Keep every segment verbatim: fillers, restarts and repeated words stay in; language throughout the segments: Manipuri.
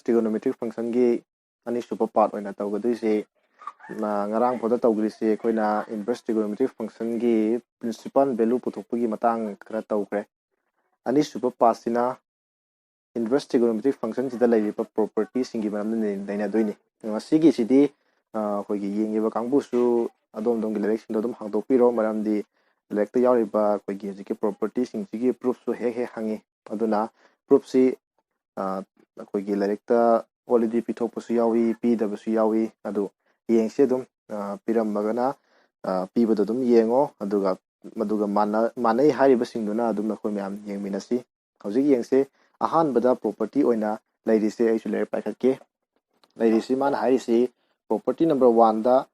Trigonometric functionꯒꯤ ꯑꯅꯤꯁꯨꯕ part ꯑꯣꯏꯅ ꯇꯧꯒꯗꯣꯏꯁꯦ, ꯉꯔꯥꯡ ꯐꯥꯎꯗ ꯇꯧꯈ꯭ꯔꯤꯁꯦ ꯑꯩꯈꯣꯏꯅ inverse trigonometric functionꯒꯤ principal value ꯄꯨꯊꯣꯛꯄꯒꯤ ꯃꯇꯥꯡ ꯈꯔ ꯇꯧꯈ꯭ꯔꯦ꯫ ꯑꯅꯤꯁꯨꯕ partꯁꯤꯅ inverse trigonometric functionꯁꯤꯗ ꯂꯩꯔꯤꯕ propertyꯁꯤꯡꯒꯤ ꯃꯔꯝꯗ ꯅꯩꯅꯗꯣꯏꯅꯤ꯫ ꯃꯁꯤꯒꯤꯁꯤꯗꯤ ꯑꯩꯈꯣꯏꯒꯤ ꯌꯦꯡꯉꯤꯕ ꯀꯥꯡꯕꯨꯁꯨ ꯑꯗꯣꯝ ꯑꯗꯣꯝꯒꯤ ꯂꯥꯏꯔꯤꯛꯁꯤꯡꯗꯣ ꯑꯗꯨꯝ ꯍꯥꯡꯗꯣꯛꯄꯤꯔꯣ, ꯃꯔꯝꯗꯤ ꯂꯥꯏꯔꯤꯛꯇ ꯌꯥꯎꯔꯤꯕ ꯑꯩꯈꯣꯏꯒꯤ ꯍꯧꯖꯤꯛꯀꯤ propertyꯁꯤꯡꯁꯤꯒꯤ proofꯁꯨ ꯍꯦꯛ ꯍꯦꯛ ꯍꯪꯉꯤ꯫ ꯑꯗꯨꯅ proofꯁꯤ ꯑꯩꯈꯣꯏꯒꯤ ꯂꯥꯏꯔꯤꯛꯇ already ꯄꯤꯊꯣꯛꯄꯁꯨ ꯌꯥꯎꯏ, ꯄꯤꯗꯕꯁꯨ ꯌꯥꯎꯏ꯫ ꯑꯗꯨ ꯌꯦꯡꯁꯤ ꯑꯗꯨꯝ, ꯄꯤꯔꯝꯃꯒꯅ ꯄꯤꯕꯗꯣ ꯑꯗꯨꯝ ꯌꯦꯡꯉꯣ, ꯑꯗꯨꯒ ꯃꯗꯨꯒ ꯃꯥꯟꯅꯩ ꯍꯥꯏꯔꯤꯕꯁꯤꯡꯗꯨꯅ ꯑꯗꯨꯝ ꯑꯩꯈꯣꯏ ꯃꯌꯥꯝ ꯌꯦꯡꯃꯤꯟꯅꯁꯤ꯫ ꯍꯧꯖꯤꯛ ꯌꯦꯡꯁꯤ, ꯑꯍꯥꯟꯕꯗ property ꯑꯣꯏꯅ ꯂꯩꯔꯤꯁꯦ, ꯑꯩꯁꯨ ꯂꯥꯏꯔꯤꯛ ꯄꯥꯏꯈꯠꯀꯦ꯫ ꯂꯩꯔꯤꯁꯤ ꯃꯥꯅ ꯍꯥꯏꯔꯤꯁꯤ, property number oneꯗ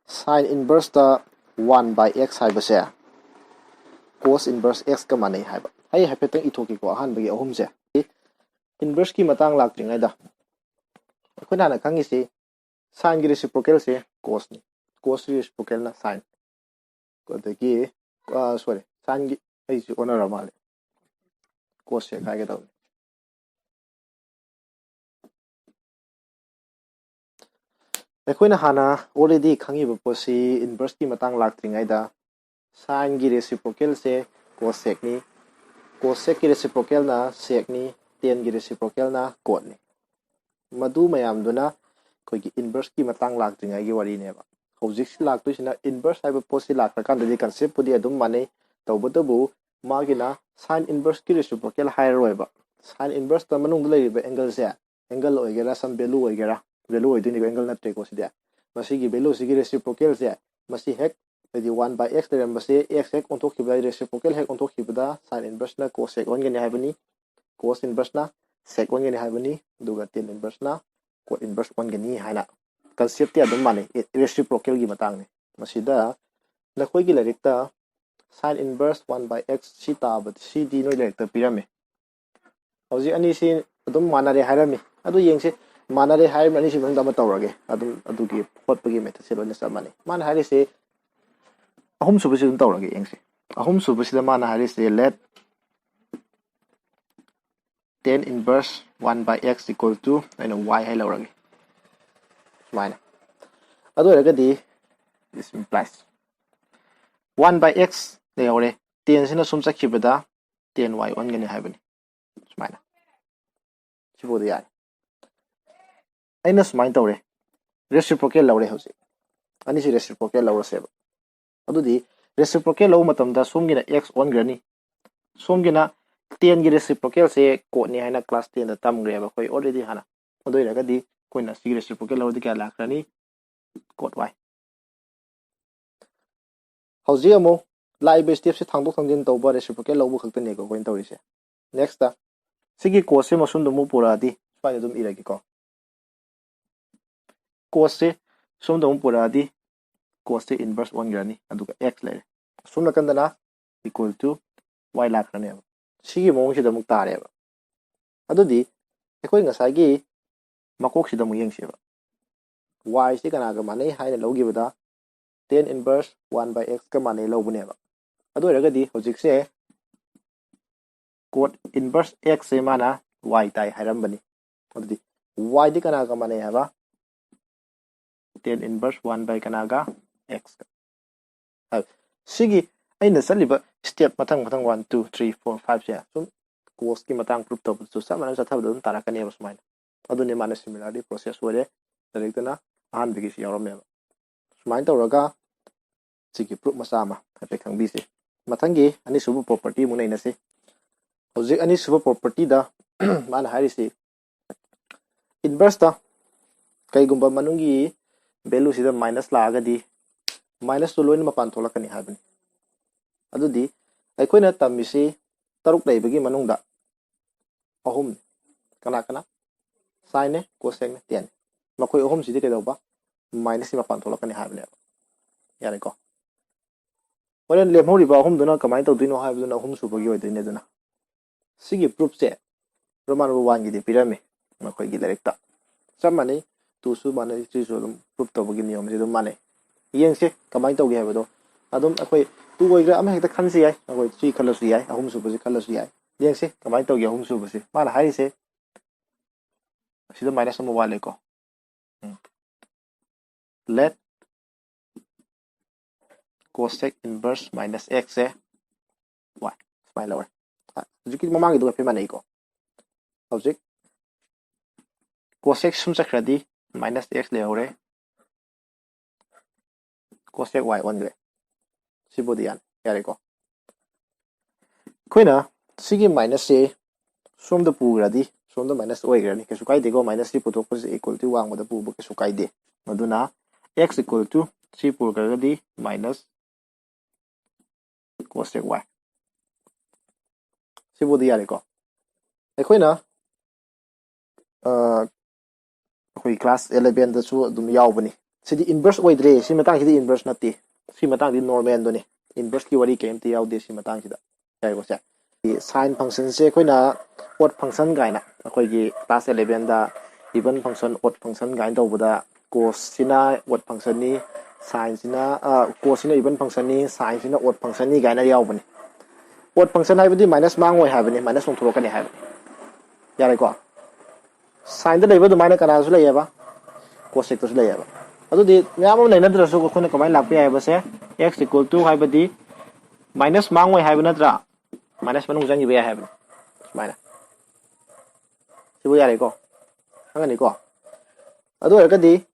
sine inverseꯇ one by x ꯍꯥꯏꯕꯁꯦ cos inverse xꯀ ꯃꯥꯟꯅꯩ ꯍꯥꯏꯕ꯫ ꯑꯩ ꯍꯥꯏꯐꯦꯠꯇꯪ ꯏꯊꯣꯛꯀꯦꯀꯣ, ꯑꯍꯥꯟꯕꯒꯤ ꯑꯍꯨꯝꯁꯦ꯫ Inverseꯀꯤ ꯃꯇꯥꯡ ꯂꯥꯛꯇ꯭ꯔꯤꯉꯩꯗ ꯑꯩꯈꯣꯏꯅ ꯍꯥꯟꯅ ꯈꯪꯉꯤꯁꯤ sineꯒꯤ reciprocalꯁꯦ cosꯅꯤ, cosꯀꯤ reciprocalꯅ sine꯫ ꯑꯗꯒꯤ sorry, sineꯒꯤ, ꯑꯩꯁꯨ ꯑꯣꯟꯅꯔ ꯃꯥꯜꯂꯦ, cos sec ꯍꯥꯏꯒꯗꯕꯅꯤ꯫ ꯑꯩꯈꯣꯏꯅ ꯍꯥꯟꯅ already ꯈꯪꯉꯤꯕ ꯄꯣꯠꯁꯤ inverseꯀꯤ ꯃꯇꯥꯡ ꯂꯥꯛꯇ꯭ꯔꯤꯉꯩꯗ sineꯒꯤ reciprocalꯁꯦ cos secꯅꯤ, cos secꯀꯤ reciprocalꯅ secꯅꯤ, tanꯒꯤ reciprocalꯅ cotꯅꯤ꯫ ꯃꯗꯨ ꯃꯌꯥꯝꯗꯨꯅ ꯑꯩꯈꯣꯏꯒꯤ inverseꯀꯤ ꯃꯇꯥꯡ ꯂꯥꯛꯇ꯭ꯔꯤꯉꯩꯒꯤ ꯋꯥꯔꯤꯅꯦꯕ꯫ ꯍꯧꯖꯤꯛꯁꯤ ꯂꯥꯛꯇꯣꯏꯁꯤꯅ inverse ꯍꯥꯏꯕ ꯄꯣꯠꯁꯤ ꯂꯥꯛꯈ꯭ꯔꯀꯥꯟꯗꯗꯤ conceptꯄꯨꯗꯤ ꯑꯗꯨꯝ ꯃꯥꯟꯅꯩ, ꯇꯧꯕꯇꯕꯨ ꯃꯥꯒꯤꯅ sine inverseꯀꯤ reciprocal ꯍꯥꯏꯔꯔꯣꯏꯕ꯫ Sine inverseꯇ ꯃꯅꯨꯡꯗ ꯂꯩꯔꯤꯕ angleꯁꯦ, angle ꯑꯣꯏꯒꯦꯔꯥ, some value ꯑꯣꯏꯒꯦꯔꯥ, value ꯑꯣꯏꯗꯣꯏꯅꯤꯀꯣ, angle ꯅꯠꯇ꯭ꯔꯦꯀꯣ ꯁꯤꯗꯤ꯫ ꯃꯁꯤꯒꯤ valueꯁꯤꯒꯤ reciprocalꯁꯦ, ꯃꯁꯤ ꯍꯦꯛ, ꯍꯥꯏꯗꯤ one by x ꯂꯩꯔꯝꯕꯁꯦ x ꯍꯦꯛ ꯑꯣꯟꯊꯣꯛꯈꯤꯕꯗ, reciprocal ꯍꯦꯛ ꯑꯣꯟꯊꯣꯛꯈꯤꯕꯗ sine inverseꯅ cos sec ꯑꯣꯟꯒꯅꯤ ꯍꯥꯏꯕꯅꯤ, cos inverseꯅ sec ꯑꯣꯟꯒꯅꯤ ꯍꯥꯏꯕꯅꯤ, ꯑꯗꯨꯒ tan inverseꯅ cot inverse ꯑꯣꯟꯒꯅꯤ ꯍꯥꯏꯅ conceptꯇꯤ ꯑꯗꯨꯝ ꯃꯥꯟꯅꯩ, reciprocalꯒꯤ ꯃꯇꯥꯡꯅꯤ꯫ ꯃꯁꯤꯗ ꯅꯈꯣꯏꯒꯤ ꯂꯥꯏꯔꯤꯛꯇ sine inverse one by x ꯁꯤ ꯇꯥꯕ, ꯁꯤꯗꯤ ꯅꯣꯏ ꯂꯥꯏꯔꯤꯛꯇ ꯄꯤꯔꯝꯃꯤ꯫ ꯍꯧꯖꯤꯛ ꯑꯅꯤꯁꯤ ꯑꯗꯨꯝ ꯃꯥꯟꯅꯔꯦ ꯍꯥꯏꯔꯝꯃꯤ꯫ ꯑꯗꯨ ꯌꯦꯡꯁꯤ, ꯃꯥꯟꯅꯔꯦ ꯍꯥꯏꯔꯤꯕ ꯑꯅꯤꯁꯤ ꯃꯅꯨꯡꯗ ꯑꯃ ꯇꯧꯔꯒꯦ꯫ ꯑꯗꯨꯝ ꯑꯗꯨꯒꯤ ꯍꯣꯠꯄꯒꯤ methodꯁꯦ ꯂꯣꯏꯅ ꯆꯞ ꯃꯥꯟꯅꯩ꯫ ꯃꯥꯅ ꯍꯥꯏꯔꯤꯁꯦ ꯑꯍꯨꯝꯁꯨꯕꯁꯤ ꯑꯗꯨꯝ ꯇꯧꯔꯒꯦ, ꯌꯦꯡꯁꯤ꯫ ꯑꯍꯨꯝꯁꯨꯕꯁꯤꯗ ꯃꯥꯅ ꯍꯥꯏꯔꯤꯁꯦ, let tan inverse one by x equal to ꯑꯩꯅ y ꯍꯥꯏ ꯂꯧꯔꯒꯦ꯫ ꯁꯨꯃꯥꯏꯅ꯫ ꯑꯗꯨ ꯑꯣꯏꯔꯒꯗꯤ this implies one by x ꯂꯩꯍꯧꯔꯦ꯫ Tan ꯁꯤꯅ ꯁꯨꯝ ꯆꯠꯈꯤꯕꯗ tan y ꯑꯣꯟꯒꯅꯤ ꯍꯥꯏꯕꯅꯤ꯫ ꯁꯨꯃꯥꯏꯅ꯫ ꯁꯤꯐꯥꯎꯗ ꯌꯥꯔꯦ꯫ ꯑꯩꯅ ꯁꯨꯃꯥꯏꯅ ꯇꯧꯔꯦ꯫ Reciprocal ꯂꯧꯔꯦ ꯍꯧꯖꯤꯛ꯫ ꯑꯅꯤꯁꯤ reciprocal ꯂꯧꯔꯁꯦꯕ꯫ ꯑꯗꯨꯗꯤ reciprocal ꯂꯧꯕ ꯃꯇꯝꯗ ꯁꯣꯝꯒꯤꯅ x ꯑꯣꯟꯈ꯭ꯔꯅꯤ꯫ ꯁꯣꯝꯒꯤꯅ tan ꯒꯤ reciprocal ꯁꯦ cot ꯅꯤ ꯍꯥꯏꯅ class ten ꯗ ꯇꯝꯈ꯭ꯔꯦꯕ ꯑꯩꯈꯣꯏ already ꯍꯥꯟꯅ꯫ ꯑꯗꯨ ꯑꯣꯏꯔꯒꯗꯤ ꯑꯩꯈꯣꯏꯅ ꯁꯤꯒꯤ reciprocal ꯂꯧꯔꯗꯤ ꯀꯌꯥ ꯂꯥꯛꯈ꯭ꯔꯅꯤ? Cot y꯫ ꯍꯧꯖꯤꯛ ꯑꯃꯨꯛ ꯂꯥꯛꯏꯕ step ꯁꯦ ꯊꯥꯡꯗꯣꯛ ꯊꯥꯡꯖꯤꯟ ꯇꯧꯕ, reciprocal ꯂꯧꯕ ꯈꯛꯇꯅꯦꯀꯣ ꯑꯩꯈꯣꯏꯅ ꯇꯧꯔꯤꯁꯦ꯫ Next ꯇ ꯁꯤꯒꯤ cot ꯁꯦ ꯃꯁꯣꯝꯗ ꯑꯃꯨꯛ ꯄꯨꯔꯛꯑꯗꯤ ꯁꯨꯃꯥꯏꯅ ꯑꯗꯨꯝ ꯏꯔꯒꯦꯀꯣ꯫ Cot ꯁꯦ ꯁꯣꯝꯗ ꯑꯃꯨꯛ ꯄꯨꯔꯛꯑꯗꯤ cot ꯁꯦ inverse ꯑꯣꯟꯈ꯭ꯔꯅꯤ, ꯑꯗꯨꯒ x ꯂꯩꯔꯦ꯫ ꯑꯁꯣꯝ ꯅꯥꯀꯟꯗꯅ equal to y ꯂꯥꯛꯈ꯭ꯔꯅꯦꯕ꯫ ꯁꯤꯒꯤ ꯃꯑꯣꯡꯁꯤꯗ ꯑꯃꯨꯛ ꯇꯥꯔꯦꯕ꯫ ꯑꯗꯨꯗꯤ ꯑꯩꯈꯣꯏ ꯉꯁꯥꯏꯒꯤ ꯃꯀꯣꯛꯁꯤꯗ ꯑꯃꯨꯛ ꯌꯦꯡꯁꯦꯕ꯫ Y ꯁꯤ ꯀꯅꯥꯒ ꯃꯥꯟꯅꯩ ꯍꯥꯏꯅ ꯂꯧꯈꯤꯕꯗ tan inverse one by x ꯀ ꯃꯥꯟꯅꯩ ꯂꯧꯕꯅꯦꯕ꯫ ꯑꯗꯨ ꯑꯣꯏꯔꯒꯗꯤ ꯍꯧꯖꯤꯛꯁꯦ cot inverse x ꯁꯦ ꯃꯥꯅ y ꯇꯥꯏ ꯍꯥꯏꯔꯝꯕꯅꯤ꯫ ꯑꯗꯨꯗꯤ y ꯗꯤ ꯀꯅꯥꯒ ꯃꯥꯟꯅꯩ ꯍꯥꯏꯕ? Tan inverse one by ꯀꯅꯥꯒ? X ꯀ꯫ ꯍꯥꯏ-, ꯁꯤꯒꯤ ꯑꯩꯅ ꯆꯠꯂꯤꯕ step ꯃꯊꯪ ꯃꯊꯪ one, two, three, four, five ꯁꯦ ꯁꯨꯝ cos ꯀꯤ ꯃꯇꯥꯡ proof ꯇꯧꯕꯗꯁꯨ ꯆꯞ ꯃꯥꯟꯅ ꯆꯠꯊꯕꯗ ꯑꯗꯨꯝ ꯇꯥꯔꯛꯀꯅꯦꯕ ꯁꯨꯃꯥꯏꯅ꯫ ꯑꯗꯨꯅꯦ ꯃꯥꯅ similarity process ꯑꯣꯏꯔꯦ꯫ ꯂꯥꯏꯔꯤꯛꯇꯅ ꯑꯍꯥꯟꯕꯒꯤꯁꯨ ꯌꯥꯎꯔꯝꯃꯦꯕ꯫ ꯁꯨꯃꯥꯏꯅ ꯇꯧꯔꯒ ꯁꯤꯒꯤ proof ꯃꯆꯥ ꯑꯃ ꯍꯥꯏꯐꯦꯠ ꯈꯪꯕꯤꯁꯦ꯫ ꯃꯊꯪꯒꯤ ꯑꯅꯤꯁꯨꯕ property ꯑꯃꯨꯛ ꯅꯩꯅꯁꯤ꯫ ꯍꯧꯖꯤꯛ ꯑꯅꯤꯁꯨꯕ property ꯗ ꯃꯥꯅ ꯍꯥꯏꯔꯤꯁꯤ inverse ꯇ ꯀꯩꯒꯨꯝꯕ ꯃꯅꯨꯡꯒꯤ value ꯁꯤꯗ minus ꯂꯥꯛꯑꯒꯗꯤ minus ꯇꯨ ꯂꯣꯏꯅ ꯃꯄꯥꯟ ꯊꯣꯛꯂꯛꯀꯅꯤ ꯍꯥꯏꯕꯅꯤ꯫ ꯑꯗꯨꯗꯤ ꯑꯩꯈꯣꯏꯅ ꯇꯝꯃꯤꯁꯤ ꯇꯔꯨꯛ ꯂꯩꯕꯒꯤ ꯃꯅꯨꯡꯗ ꯑꯍꯨꯝ ꯀꯅꯥ ꯀꯅꯥ? Sine ꯅꯦ, cosec ꯅꯦ, tan ꯅꯦ꯫ ꯃꯈꯣꯏ ꯑꯍꯨꯝꯁꯤꯗꯤ ꯀꯩꯗꯧꯕ? Minus ꯁꯤ ꯃꯄꯥꯟ ꯊꯣꯛꯂꯛꯀꯅꯤ ꯍꯥꯏꯕꯅꯦꯕ꯫ ꯌꯥꯔꯦꯀꯣ? ꯍꯣꯔꯦꯟ ꯂꯦꯝꯍꯧꯔꯤꯕ ꯑꯍꯨꯝꯗꯨꯅ ꯀꯃꯥꯏꯅ ꯇꯧꯗꯣꯏꯅꯣ ꯍꯥꯏꯕꯗꯨꯅ ꯑꯍꯨꯝ ꯁꯨꯕꯒꯤ ꯑꯣꯏꯗꯣꯏꯅꯦ꯫ ꯑꯗꯨꯅ ꯁꯤꯒꯤ proof ꯁꯦ Roman number one ꯒꯤꯗꯤ ꯄꯤꯔꯝꯃꯤ ꯃꯈꯣꯏꯒꯤ ꯂꯥꯏꯔꯤꯛꯇ꯫ ꯆꯞ ꯃꯥꯟꯅꯩ, two ꯁꯨ ꯃꯥꯟꯅꯩ, three ꯁꯨ ꯑꯗꯨꯝ proof ꯇꯧꯕꯒꯤ ꯅꯤꯌꯣꯝꯁꯦ ꯑꯗꯨꯝ ꯃꯥꯟꯅꯩ꯫ ꯌꯦꯡꯁꯦ ꯀꯃꯥꯏꯅ ꯇꯧꯒꯦ ꯍꯥꯏꯕꯗꯣ꯫ ꯑꯗꯨꯝ ꯑꯩꯈꯣꯏ two ꯑꯣꯏꯒꯦꯔꯥ ꯑꯃ ꯍꯦꯛꯇ ꯈꯟꯁꯤ ꯌꯥꯏ, ꯑꯩꯈꯣꯏ three ꯈꯜꯂꯁꯨ ꯌꯥꯏ, ꯑꯍꯨꯝ ꯁꯨꯕꯁꯤ ꯈꯜꯂꯁꯨ ꯌꯥꯏ꯫ ꯌꯦꯡꯁꯤ ꯀꯃꯥꯏꯅ ꯇꯧꯒꯦ ꯑꯍꯨꯝꯁꯨꯕꯁꯤ꯫ ꯃꯥꯅ ꯍꯥꯏꯔꯤꯁꯦ ꯑꯁꯤꯗ ꯃꯥꯏꯅꯁ ꯑꯃ ꯋꯥꯠꯂꯦꯀꯣ꯫ ꯎꯝ꯫ Let cosec inverse minus x ꯁꯦ y ꯁꯨꯃꯥꯏꯅ ꯂꯧꯔꯦ꯫ ꯍꯧꯖꯤꯛꯀꯤ ꯃꯃꯥꯡꯒꯤꯗꯨꯒ ꯍꯥꯏꯐꯦꯠ ꯃꯥꯟꯅꯩꯀꯣ꯫ ꯍꯧꯖꯤꯛ cosec ꯁꯨꯝ ꯆꯠꯈ꯭ꯔꯗꯤ ꯃꯥꯏꯅꯁ x ꯂꯩꯍꯧꯔꯦ꯫ Cosec y ꯑꯣꯟꯈ꯭ꯔꯦ꯫ ꯁꯤꯕꯨꯗꯤ ꯌꯥꯅꯤ, ꯌꯥꯔꯦꯀꯣ꯫ ꯑꯩꯈꯣꯏꯅ ꯁꯤꯒꯤ ꯃꯥꯏꯅꯁꯁꯦ ꯁꯣꯝꯗ ꯄꯨꯈ꯭ꯔꯗꯤ ꯁꯣꯝꯗ ꯃꯥꯏꯅꯁ ꯑꯣꯏꯈ꯭ꯔꯅꯤ, ꯀꯩꯁꯨ ꯀꯥꯏꯗꯦꯀꯣ꯫ ꯃꯥꯏꯅꯁ ꯁꯤ ꯄꯨꯊꯣꯛꯄꯁꯦ ꯏꯀ꯭ꯋꯦꯜ ꯇꯨ ꯋꯥꯡꯃꯗ ꯄꯨꯕ ꯀꯩꯁꯨ ꯀꯥꯏꯗꯦ꯫ ꯑꯗꯨꯅ x ꯏꯀ꯭ꯋꯦꯜ ꯇꯨ ꯁꯤ ꯄꯨꯈ꯭ꯔꯒꯗꯤ ꯃꯥꯏꯅꯁ cosec y꯫ ꯁꯤꯕꯨꯗꯤ ꯌꯥꯔꯦꯀꯣ꯫ ꯑꯩꯈꯣꯏꯅ ꯑꯩꯈꯣꯏ ꯀ꯭ꯂꯥꯁ ꯑꯦꯂꯦꯚꯦꯟꯗꯁꯨ ꯑꯗꯨꯝ ꯌꯥꯎꯕꯅꯤ꯫ ꯁꯤꯗꯤ ꯏꯟꯚꯔꯁ ꯑꯣꯏꯗ꯭ꯔꯦ, ꯁꯤ ꯃꯇꯥꯡꯁꯤꯗꯤ ꯏꯟꯚꯔꯁ ꯅꯠꯇꯦ꯫ ꯁꯤ ꯃꯇꯥꯡꯁꯤꯗꯤ ꯅꯣꯔꯃꯦꯜꯗꯨꯅꯤ, ꯏꯟꯚꯔꯁꯀꯤ ꯋꯥꯔꯤ ꯀꯔꯤꯝꯇ ꯌꯥꯎꯗꯦ ꯁꯤ ꯃꯇꯥꯡꯁꯤꯗ꯫ ꯌꯥꯔꯦꯀꯣ ꯁꯦ? ꯁꯥꯏꯟ ꯐꯪꯁꯟꯁꯦ ꯑꯩꯈꯣꯏꯅ ꯑꯣꯠ ꯐꯪꯁꯟ ꯀꯥꯏꯅ ꯑꯩꯈꯣꯏꯒꯤ ꯀ꯭ꯂꯥꯁ ꯑꯦꯂꯦꯚꯦꯟꯗ ꯏꯚꯟ ꯐꯪꯁꯟ, ꯑꯣꯠ ꯐꯪꯁꯟ ꯀꯥꯏꯅ ꯇꯧꯕꯗ ꯀꯣꯁꯁꯤꯅ ꯑꯣꯠ ꯐꯪꯁꯟꯅꯤ, ꯁꯥꯏꯟꯁꯤꯅ ꯀꯣꯁꯁꯤꯅ ꯏꯚꯟ ꯐꯪꯁꯟꯅꯤ, ꯁꯥꯏꯟꯁꯤꯅ ꯑꯣꯠ ꯐꯪꯁꯟꯅꯤ ꯀꯥꯏꯅ ꯌꯥꯎꯕꯅꯤ꯫ ꯑꯣꯠ ꯐꯪꯁꯟ ꯍꯥꯏꯕꯗꯤ ꯃꯥꯏꯅꯁ ꯃꯥꯡꯉꯣꯏ ꯍꯥꯏꯕꯅꯤ, ꯃꯥꯏꯅꯁ ꯑꯣꯟꯊꯣꯔꯛꯀꯅꯤ ꯍꯥꯏꯕꯅꯤ꯫ ꯌꯥꯔꯦꯀꯣ? ꯁꯥꯏꯟꯗ ꯂꯩꯕ ꯑꯗꯨꯃꯥꯏꯅ ꯀꯅꯥꯗꯁꯨ ꯂꯩꯌꯦꯕ? ꯀꯣꯁꯦꯛꯇꯁꯨ ꯂꯩꯌꯦꯕ꯫ ꯑꯗꯨꯗꯤ ꯃꯌꯥꯝ ꯑꯃ ꯂꯩꯅꯗ꯭ꯔꯁꯨ ꯑꯩꯈꯣꯏꯅ ꯀꯃꯥꯏꯅ ꯂꯥꯛꯄ ꯌꯥꯏ ꯍꯥꯏꯕꯁꯦ, x equal to ꯍꯥꯏꯕꯗꯤ ꯃꯥꯏꯅꯁ ꯃꯥꯡꯉꯣꯏ ꯍꯥꯏꯕ ꯅꯠꯇ꯭ꯔꯥ? ꯃꯥꯏꯅꯁ ꯃꯅꯨꯡ ꯆꯪꯈꯤꯕ ꯌꯥꯏ ꯍꯥꯏꯕꯅꯤ꯫ ꯁꯨꯃꯥꯏꯅ꯫ ꯁꯤꯕꯨ ꯌꯥꯔꯦꯀꯣ? ꯈꯪꯒꯅꯤꯀꯣ? ꯑꯗꯨ ꯑꯣꯏꯔꯒꯗꯤ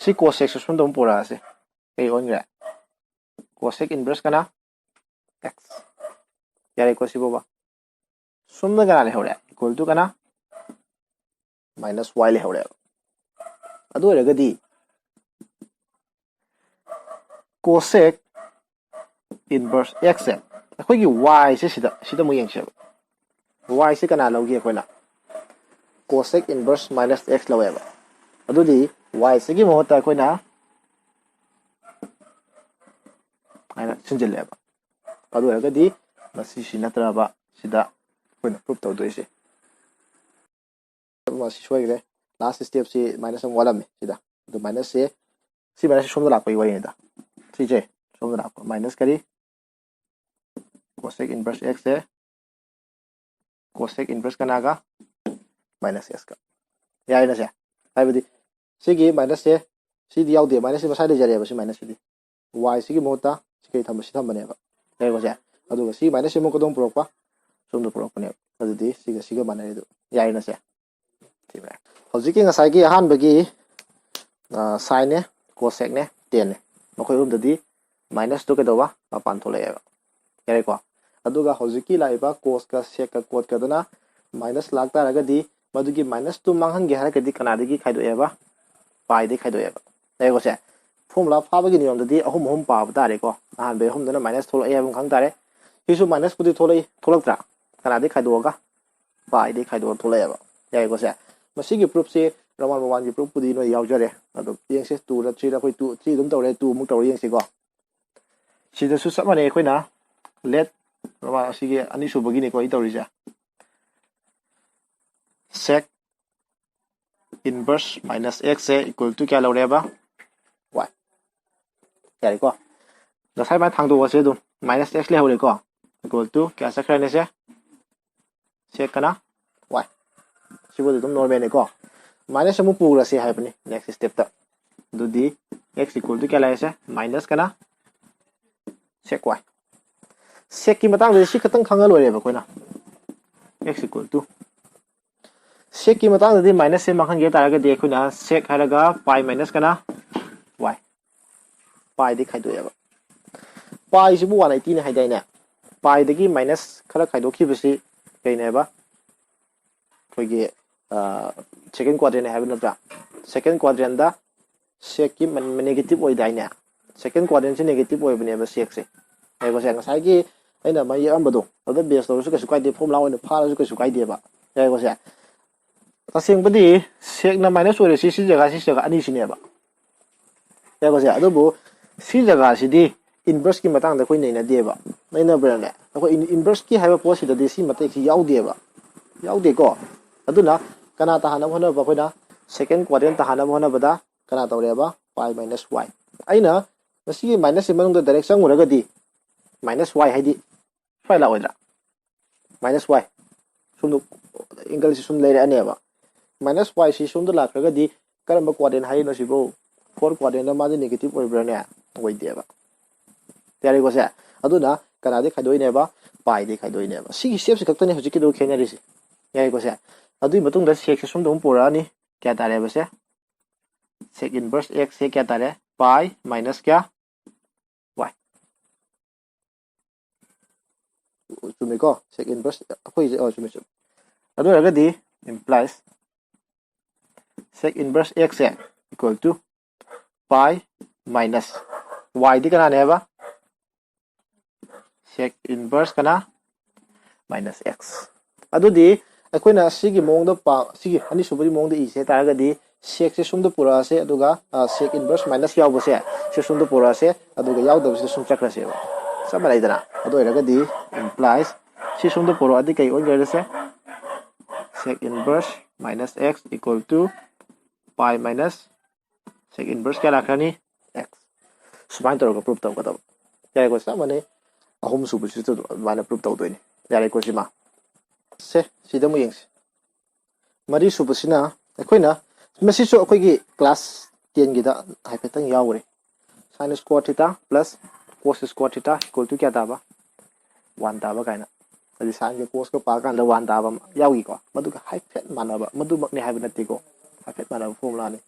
ꯁꯤ ꯀꯣꯁꯦꯛꯁꯦ ꯁꯣꯝꯗ ꯑꯃꯨꯛ ꯄꯨꯔꯛꯑꯁꯦ꯫ ꯀꯩ ꯑꯣꯟꯈ꯭ꯔꯦ? Cosec inverse ꯀꯅꯥ? X꯫ ꯌꯥꯔꯦꯀꯣ ꯁꯤꯕꯣꯕ? ꯁꯣꯝꯗ ꯀꯅꯥ ꯂꯩꯍꯧꯔꯦ? Equal to ꯀꯅꯥ? Minus y ꯂꯩꯍꯧꯔꯦꯕ꯫ ꯑꯗꯨ ꯑꯣꯏꯔꯒꯗꯤ cosec inverse x ꯁꯦ ꯑꯩꯈꯣꯏꯒꯤ y ꯁꯦ ꯁꯤꯗ, ꯁꯤꯗ ꯑꯃꯨꯛ ꯌꯦꯡꯁꯦꯕ꯫ Y ꯁꯦ ꯀꯅꯥ ꯂꯧꯒꯦ? ꯑꯩꯈꯣꯏꯅ cosec inverse minus x ꯂꯧꯋꯦꯕ꯫ ꯑꯗꯨꯗꯤ y ꯁꯤꯒꯤ ꯃꯍꯨꯠꯇ ꯑꯩꯈꯣꯏꯅ ꯍꯥꯏꯅ ꯁꯤꯟꯖꯤꯜꯂꯦꯕ꯫ ꯑꯗꯨ ꯑꯣꯏꯔꯒꯗꯤ ꯃꯁꯤꯁꯤ ꯅꯠꯇ꯭ꯔꯕ ꯁꯤꯗ ꯑꯩꯈꯣꯏꯅ ꯄ꯭ꯔꯨꯞ ꯇꯧꯗꯣꯏꯁꯦ꯫ ꯃꯁꯤ ꯁꯣꯏꯈ꯭ꯔꯦ꯫ ꯂꯥꯁ ꯁ꯭ꯇꯦꯞꯁꯤ ꯃꯥꯏꯅꯁ ꯑꯃ ꯋꯥꯠꯂꯝꯃꯤ ꯁꯤꯗ꯫ ꯑꯗꯨ ꯃꯥꯏꯅꯁꯁꯦ, ꯁꯤ ꯃꯥꯏꯅꯁꯁꯤ ꯁꯣꯝꯗ ꯂꯥꯛꯄꯒꯤ ꯋꯥꯔꯤꯅꯤꯗ꯫ ꯁꯤꯁꯦ ꯁꯣꯝꯗ ꯂꯥꯛꯄ꯫ ꯃꯥꯏꯅꯁ ꯀꯔꯤ? cosec inverse x ꯁꯦ cosec inverse ꯀꯅꯥꯒ? Minus x ꯀ꯫ ꯌꯥꯏꯅ ꯁꯦ? ꯍꯥꯏꯕꯗꯤ ꯁꯤꯒꯤ minus ꯁꯦ, ꯁꯤꯗꯤ ꯌꯥꯎꯗꯦ, minus ꯁꯤ ꯃꯁꯥ ꯂꯩꯖꯔꯦꯕ, ꯁꯤ minus ꯁꯤꯗꯤ꯫ Y ꯁꯤꯒꯤ ꯃꯍꯨꯠꯇ ꯁꯤ ꯀꯩ ꯊꯝꯕ? ꯁꯤ ꯊꯝꯕꯅꯦꯕ꯫ ꯌꯥꯏꯀꯣ ꯁꯦ? ꯑꯗꯨꯒ ꯁꯤ minus ꯁꯤ ꯑꯃꯨꯛ ꯀꯗꯣꯝ ꯄꯨꯔꯛꯄ? ꯁꯣꯝꯗ ꯄꯨꯔꯛꯄꯅꯦꯕ꯫ ꯑꯗꯨꯗꯤ ꯁꯤꯒ ꯁꯤꯒ ꯃꯥꯟꯅꯔꯦ ꯑꯗꯨ꯫ ꯌꯥꯏꯅ ꯁꯦ? ꯁꯤ ꯃꯌꯥꯝ꯫ ꯍꯧꯖꯤꯛꯀꯤ ꯉꯁꯥꯏꯒꯤ ꯑꯍꯥꯟꯕꯒꯤ, ꯑ, sine ꯅꯦ, cosec ꯅꯦ, tan ꯅꯦ꯫ ꯃꯈꯣꯏ ꯑꯍꯨꯝꯗꯗꯤ minus ꯇꯨ ꯀꯩꯗꯧꯕ? ꯃꯄꯥꯟ ꯊꯣꯛꯂꯛꯑꯦꯕ꯫ ꯌꯥꯔꯦꯀꯣ? ꯑꯗꯨꯒ ꯍꯧꯖꯤꯛꯀꯤ ꯂꯥꯛꯏꯕ cos ꯀ sec ꯀ cot ꯀꯗꯨꯅ minus ꯂꯥꯛ ꯇꯥꯔꯒꯗꯤ ꯃꯗꯨꯒꯤ minus ꯇꯨ ꯃꯥꯡꯍꯟꯒꯦ ꯍꯥꯏꯔꯒꯗꯤ ꯀꯅꯥꯗꯒꯤ ꯈꯥꯏꯗꯣꯛꯑꯦꯕ? Pi ꯗꯒꯤ ꯈꯥꯏꯗꯣꯛꯑꯦꯕ꯫ ꯌꯥꯔꯦꯀꯣ ꯁꯦ? Formula ꯐꯥꯕꯒꯤ ꯅꯤꯌꯣꯝꯗꯗꯤ ꯑꯍꯨꯝ ꯑꯍꯨꯝ ꯄꯥꯕ ꯇꯥꯔꯦꯀꯣ꯫ ꯑꯍꯥꯟꯕꯩ ꯑꯍꯨꯝꯗꯨꯅ minus ꯊꯣꯛꯂꯛꯑꯦ ꯍꯥꯏꯕ ꯑꯃ ꯈꯪ ꯇꯥꯔꯦ꯫ ꯁꯤꯁꯨ minus ꯄꯨꯗꯤ ꯊꯣꯛꯂꯛꯏ, ꯊꯣꯛꯂꯛꯇ꯭ꯔꯥ? ꯀꯅꯥꯗꯒꯤ ꯈꯥꯏꯗꯣꯛꯑꯒ? Pi ꯗꯒꯤ ꯈꯥꯏꯗꯣꯛꯑ ꯊꯣꯛꯂꯛꯑꯦꯕ꯫ ꯌꯥꯏꯀꯣ ꯁꯦ? ꯃꯁꯤꯒꯤ proof ꯁꯤ Roman ꯃꯃꯥꯟꯒꯤ proof ꯄꯨꯗꯤ ꯅꯣꯏ ꯌꯥꯎꯖꯔꯦ꯫ ꯑꯗꯣ ꯌꯦꯡꯁꯦ, two ꯔ three ꯔ ꯑꯩꯈꯣꯏ two, three ꯑꯗꯨꯝ ꯇꯧꯔꯦ, two ꯑꯃꯨꯛ ꯇꯧꯔ ꯌꯦꯡꯁꯤꯀꯣ꯫ ꯁꯤꯗꯁꯨ ꯆꯞ ꯃꯥꯟꯅꯩ, ꯑꯩꯈꯣꯏꯅ let ꯑꯁꯤꯒꯤ ꯑꯅꯤꯁꯨꯕꯒꯤꯅꯤꯀꯣ ꯑꯩ ꯇꯧꯔꯤꯁꯦ꯫ Sec inverse minus x say equal to ꯀꯌꯥ ꯂꯧꯔꯦꯕ? Y꯫ ꯌꯥꯔꯦꯀꯣ? ꯉꯁꯥꯏ ꯃꯥꯏ ꯊꯥꯡꯗꯣꯛꯑꯁꯦ ꯑꯗꯨꯝ꯫ Minus x ꯂꯩꯍꯧꯔꯦꯀꯣ? Equal to ꯀꯌꯥ ꯆꯠꯈ꯭ꯔꯅꯤ ꯁꯦ? Sec ꯀꯅꯥ? Y꯫ ꯁꯤꯕꯨꯗꯤ ꯑꯗꯨꯝ normal ꯅꯤꯀꯣ꯫ Minus ꯑꯃꯨꯛ ꯄꯨꯈ꯭ꯔꯁꯦ ꯍꯥꯏꯕꯅꯤ next step ꯇ꯫ ꯑꯗꯨꯗꯤ x equal to ꯀꯌꯥ ꯂꯩꯔꯁꯦ? Minus ꯀꯅꯥ? Sec y꯫ Sec ꯀꯤ ꯃꯇꯥꯡꯗꯗꯤ ꯁꯤ ꯈꯛꯇꯪ ꯈꯪꯉ ꯂꯣꯏꯔꯦꯕ ꯑꯩꯈꯣꯏꯅ꯫ X equal to sec ꯀꯤ ꯃꯇꯥꯡꯗꯗꯤ minus ꯁꯦ ꯃꯥꯡꯍꯟꯒꯦ ꯇꯥꯔꯒꯗꯤ ꯑꯩꯈꯣꯏꯅ sec ꯍꯥꯏꯔꯒ pi minus ꯀꯅꯥ? Y꯫ Pi ꯗꯤ ꯈꯥꯏꯗꯣꯛꯑꯦꯕ꯫ Pi ꯁꯤꯕꯨ one eighty ꯅꯦ ꯍꯥꯏꯗꯥꯏꯅꯦ? Pi ꯗꯒꯤ minus ꯈꯔ ꯈꯥꯏꯗꯣꯛꯈꯤꯕꯁꯤ ꯀꯩꯅꯦꯕ? ꯑꯩꯈꯣꯏꯒꯤ, ꯑ, second quadrant ꯅꯦ ꯍꯥꯏꯕ ꯅꯠꯇ꯭ꯔꯥ? Second quadrant ꯗ sec ꯀꯤ negative ꯑꯣꯏꯗꯥꯏꯅꯦ? Second quadrant ꯁꯤ negative ꯑꯣꯏꯕꯅꯦꯕ sec ꯁꯦ꯫ ꯌꯥꯏꯀꯣ ꯁꯦ? ꯉꯁꯥꯏꯒꯤ ꯑꯩꯅ ꯃꯥ ꯌꯦꯛꯑꯝꯕꯗꯣ, ꯑꯗꯨꯗ base ꯇꯧꯔꯁꯨ ꯀꯩꯁꯨ ꯀꯥꯏꯗꯦ, formula ꯑꯣꯏꯅ ꯐꯥꯔꯁꯨ ꯀꯩꯁꯨ ꯀꯥꯏꯗꯦꯕ꯫ ꯌꯥꯏꯀꯣ ꯁꯦ? ꯇꯁꯦꯡꯕꯗꯤ sec ꯅ minus ꯑꯣꯏꯔꯤꯁꯤ ꯁꯤ ꯖꯒꯥ, ꯁꯤ ꯖꯒꯥ ꯑꯅꯤꯁꯤꯅꯦꯕ꯫ ꯌꯥꯏꯀꯣ ꯁꯦ? ꯑꯗꯨꯕꯨ ꯁꯤ ꯖꯒꯥꯁꯤꯗꯤ inverse ꯀꯤ ꯃꯇꯥꯡꯗ ꯑꯩꯈꯣꯏ ꯅꯩꯅꯗꯦꯕ꯫ ꯅꯩꯅꯕ꯭ꯔꯥꯅꯦ? ꯑꯩꯈꯣꯏ in-, inverse ꯀꯤ ꯍꯥꯏꯕ ꯄꯣꯠꯁꯤꯗꯗꯤ ꯁꯤ ꯃꯇꯦꯛꯁꯤ ꯌꯥꯎꯗꯦꯕ꯫ ꯌꯥꯎꯗꯦꯀꯣ? ꯑꯗꯨꯅ ꯀꯅꯥ ꯇꯥꯍꯟꯅꯕ ꯍꯣꯠꯅꯕ? ꯑꯩꯈꯣꯏꯅ second quadrant ꯇꯥꯍꯟꯅꯕ ꯍꯣꯠꯅꯕꯗ ꯀꯅꯥ ꯇꯧꯔꯦꯕ? Pi minus y꯫ ꯑꯩꯅ ꯃꯁꯤꯒꯤ minus ꯁꯤ ꯃꯅꯨꯡꯗ direct ꯆꯪꯉꯨꯔꯒꯗꯤ minus y ꯍꯥꯏꯗꯤ ꯁꯨꯃꯥꯏꯅ ꯂꯥꯛꯑꯣꯏꯗ꯭ꯔꯥ? Minus y, ꯁꯣꯝꯗ angle ꯁꯤ ꯁꯨꯝ ꯂꯩꯔꯛꯑꯅꯦꯕ꯫ Minus y ꯁꯤ ꯁꯣꯝꯗ ꯂꯥꯛꯈ꯭ꯔꯒꯗꯤ ꯀꯔꯝꯕ quadrant ꯍꯥꯏꯔꯤꯅꯣ ꯁꯤꯕꯨ? Four quadrant ꯗ ꯃꯥꯗꯤ negative ꯑꯣꯏꯕ꯭ꯔꯥꯅꯦ? ꯑꯣꯏꯗꯦꯕ꯫ ꯌꯥꯔꯦꯀꯣ ꯁꯦ? ꯑꯗꯨꯅ ꯀꯅꯥꯗꯤ ꯈꯥꯏꯗꯣꯛꯏꯅꯦꯕ? Pi ꯗꯤ ꯈꯥꯏꯗꯣꯛꯏꯅꯦꯕ꯫ ꯁꯤꯒꯤ step ꯁꯤ ꯈꯛꯇꯅꯦ ꯍꯧꯖꯤꯛꯀꯤꯗꯨ ꯈꯦꯠꯅꯔꯤꯁꯦ꯫ ꯌꯥꯔꯦꯀꯣ ꯁꯦ? ꯑꯗꯨꯒꯤ ꯃꯇꯨꯡꯗ sec ꯁꯦ ꯁꯣꯝꯗ ꯑꯃꯨꯛ ꯄꯨꯔꯛꯑꯅꯤ꯫ ꯀꯌꯥ ꯇꯥꯔꯦꯕ ꯁꯦ? Sec inverse x ꯁꯦ ꯀꯌꯥ ꯇꯥꯔꯦ? Pi minus ꯀꯌꯥ? Y꯫ ꯆꯨꯝꯃꯤꯀꯣ? Sec inverse ꯑꯩꯈꯣꯏꯁꯦ, ꯑꯣ, ꯆꯨꯝꯃꯤ, ꯆꯨꯝꯃꯤ꯫ ꯑꯗꯨ ꯑꯣꯏꯔꯒꯗꯤ implies sec inverse x say equal to pi minus y ꯗꯤ ꯀꯅꯥꯅꯦ ꯍꯥꯏꯕ? Sec inverse ꯀꯅꯥ? Minus x꯫ ꯑꯗꯨꯗꯤ ꯑꯩꯈꯣꯏꯅ ꯁꯤꯒꯤ ꯃꯑꯣꯡꯗ ꯄꯥ-, ꯁꯤꯒꯤ ꯑꯅꯤꯁꯨꯕꯒꯤ ꯃꯑꯣꯡꯗ ꯏꯁꯦ ꯍꯥꯏ ꯇꯥꯔꯒꯗꯤ, sec ꯁꯦ ꯁꯣꯝꯗ ꯄꯨꯔꯛꯑꯁꯦ, ꯑꯗꯨꯒ, ꯑ, sec inverse minus ꯌꯥꯎꯕꯁꯦ ꯁꯤ ꯁꯣꯝꯗ ꯄꯨꯔꯛꯑꯁꯦ, ꯑꯗꯨꯒ ꯌꯥꯎꯗꯕꯁꯤꯗ ꯁꯨꯝ ꯆꯠꯈ꯭ꯔꯁꯦꯕ꯫ ꯆꯞ ꯃꯥꯟꯅꯩꯗꯅ? ꯑꯗꯨ ꯑꯣꯏꯔꯒꯗꯤ implies ꯁꯤ ꯁꯣꯝꯗ ꯄꯨꯔꯛꯑꯗꯤ ꯀꯩ ꯑꯣꯏꯈ꯭ꯔꯁꯦ? Sec inverse minus x equal to pi minus sec inverse ꯀꯌꯥ ꯂꯥꯛꯈ꯭ꯔꯅꯤ? X꯫ ꯁꯨꯃꯥꯏꯅ ꯇꯧꯔꯒ prove ꯇꯧꯒꯗꯕ꯫ ꯌꯥꯔꯦꯀꯣ? ꯆꯞ ꯃꯥꯟꯅꯩ꯫ ꯑꯍꯨꯝ ꯁꯨꯕꯁꯤꯁꯨ ꯑꯗꯨꯃꯥꯏꯅ prove ꯇꯧꯗꯣꯏꯅꯤ꯫ ꯌꯥꯔꯦꯀꯣ ꯁꯤꯃ? ꯁꯦ, ꯁꯤꯗ ꯑꯃꯨꯛ ꯌꯦꯡꯁꯤ꯫ ꯃꯔꯤ ꯁꯨꯕꯁꯤꯅ ꯑꯩꯈꯣꯏꯅ, ꯃꯁꯤꯁꯨ ꯑꯩꯈꯣꯏꯒꯤ class ten ꯒꯤꯗ ꯍꯥꯏꯐꯦꯠꯇꯪ ꯌꯥꯎꯈ꯭ꯔꯦ꯫ Sin square theta plus cos square theta equal to ꯀꯌꯥ ꯇꯥꯕ? One ꯇꯥꯕ ꯀꯥꯏꯅ꯫ ꯍꯥꯏꯗꯤ sin ꯒ cos ꯀ ꯄꯥꯀꯥꯟꯗ one ꯇꯥꯕ ꯑꯃ ꯌꯥꯎꯈꯤꯀꯣ꯫ ꯃꯗꯨꯒ ꯍꯥꯏꯐꯦꯠ ꯃꯥꯟꯅꯕ, ꯃꯗꯨꯃꯛꯅꯤ ꯍꯥꯏꯕ ꯅꯠꯇꯦꯀꯣ, ꯍꯥꯏꯐꯦꯠ ꯃꯥꯟꯅꯕ formula ꯅꯤ꯫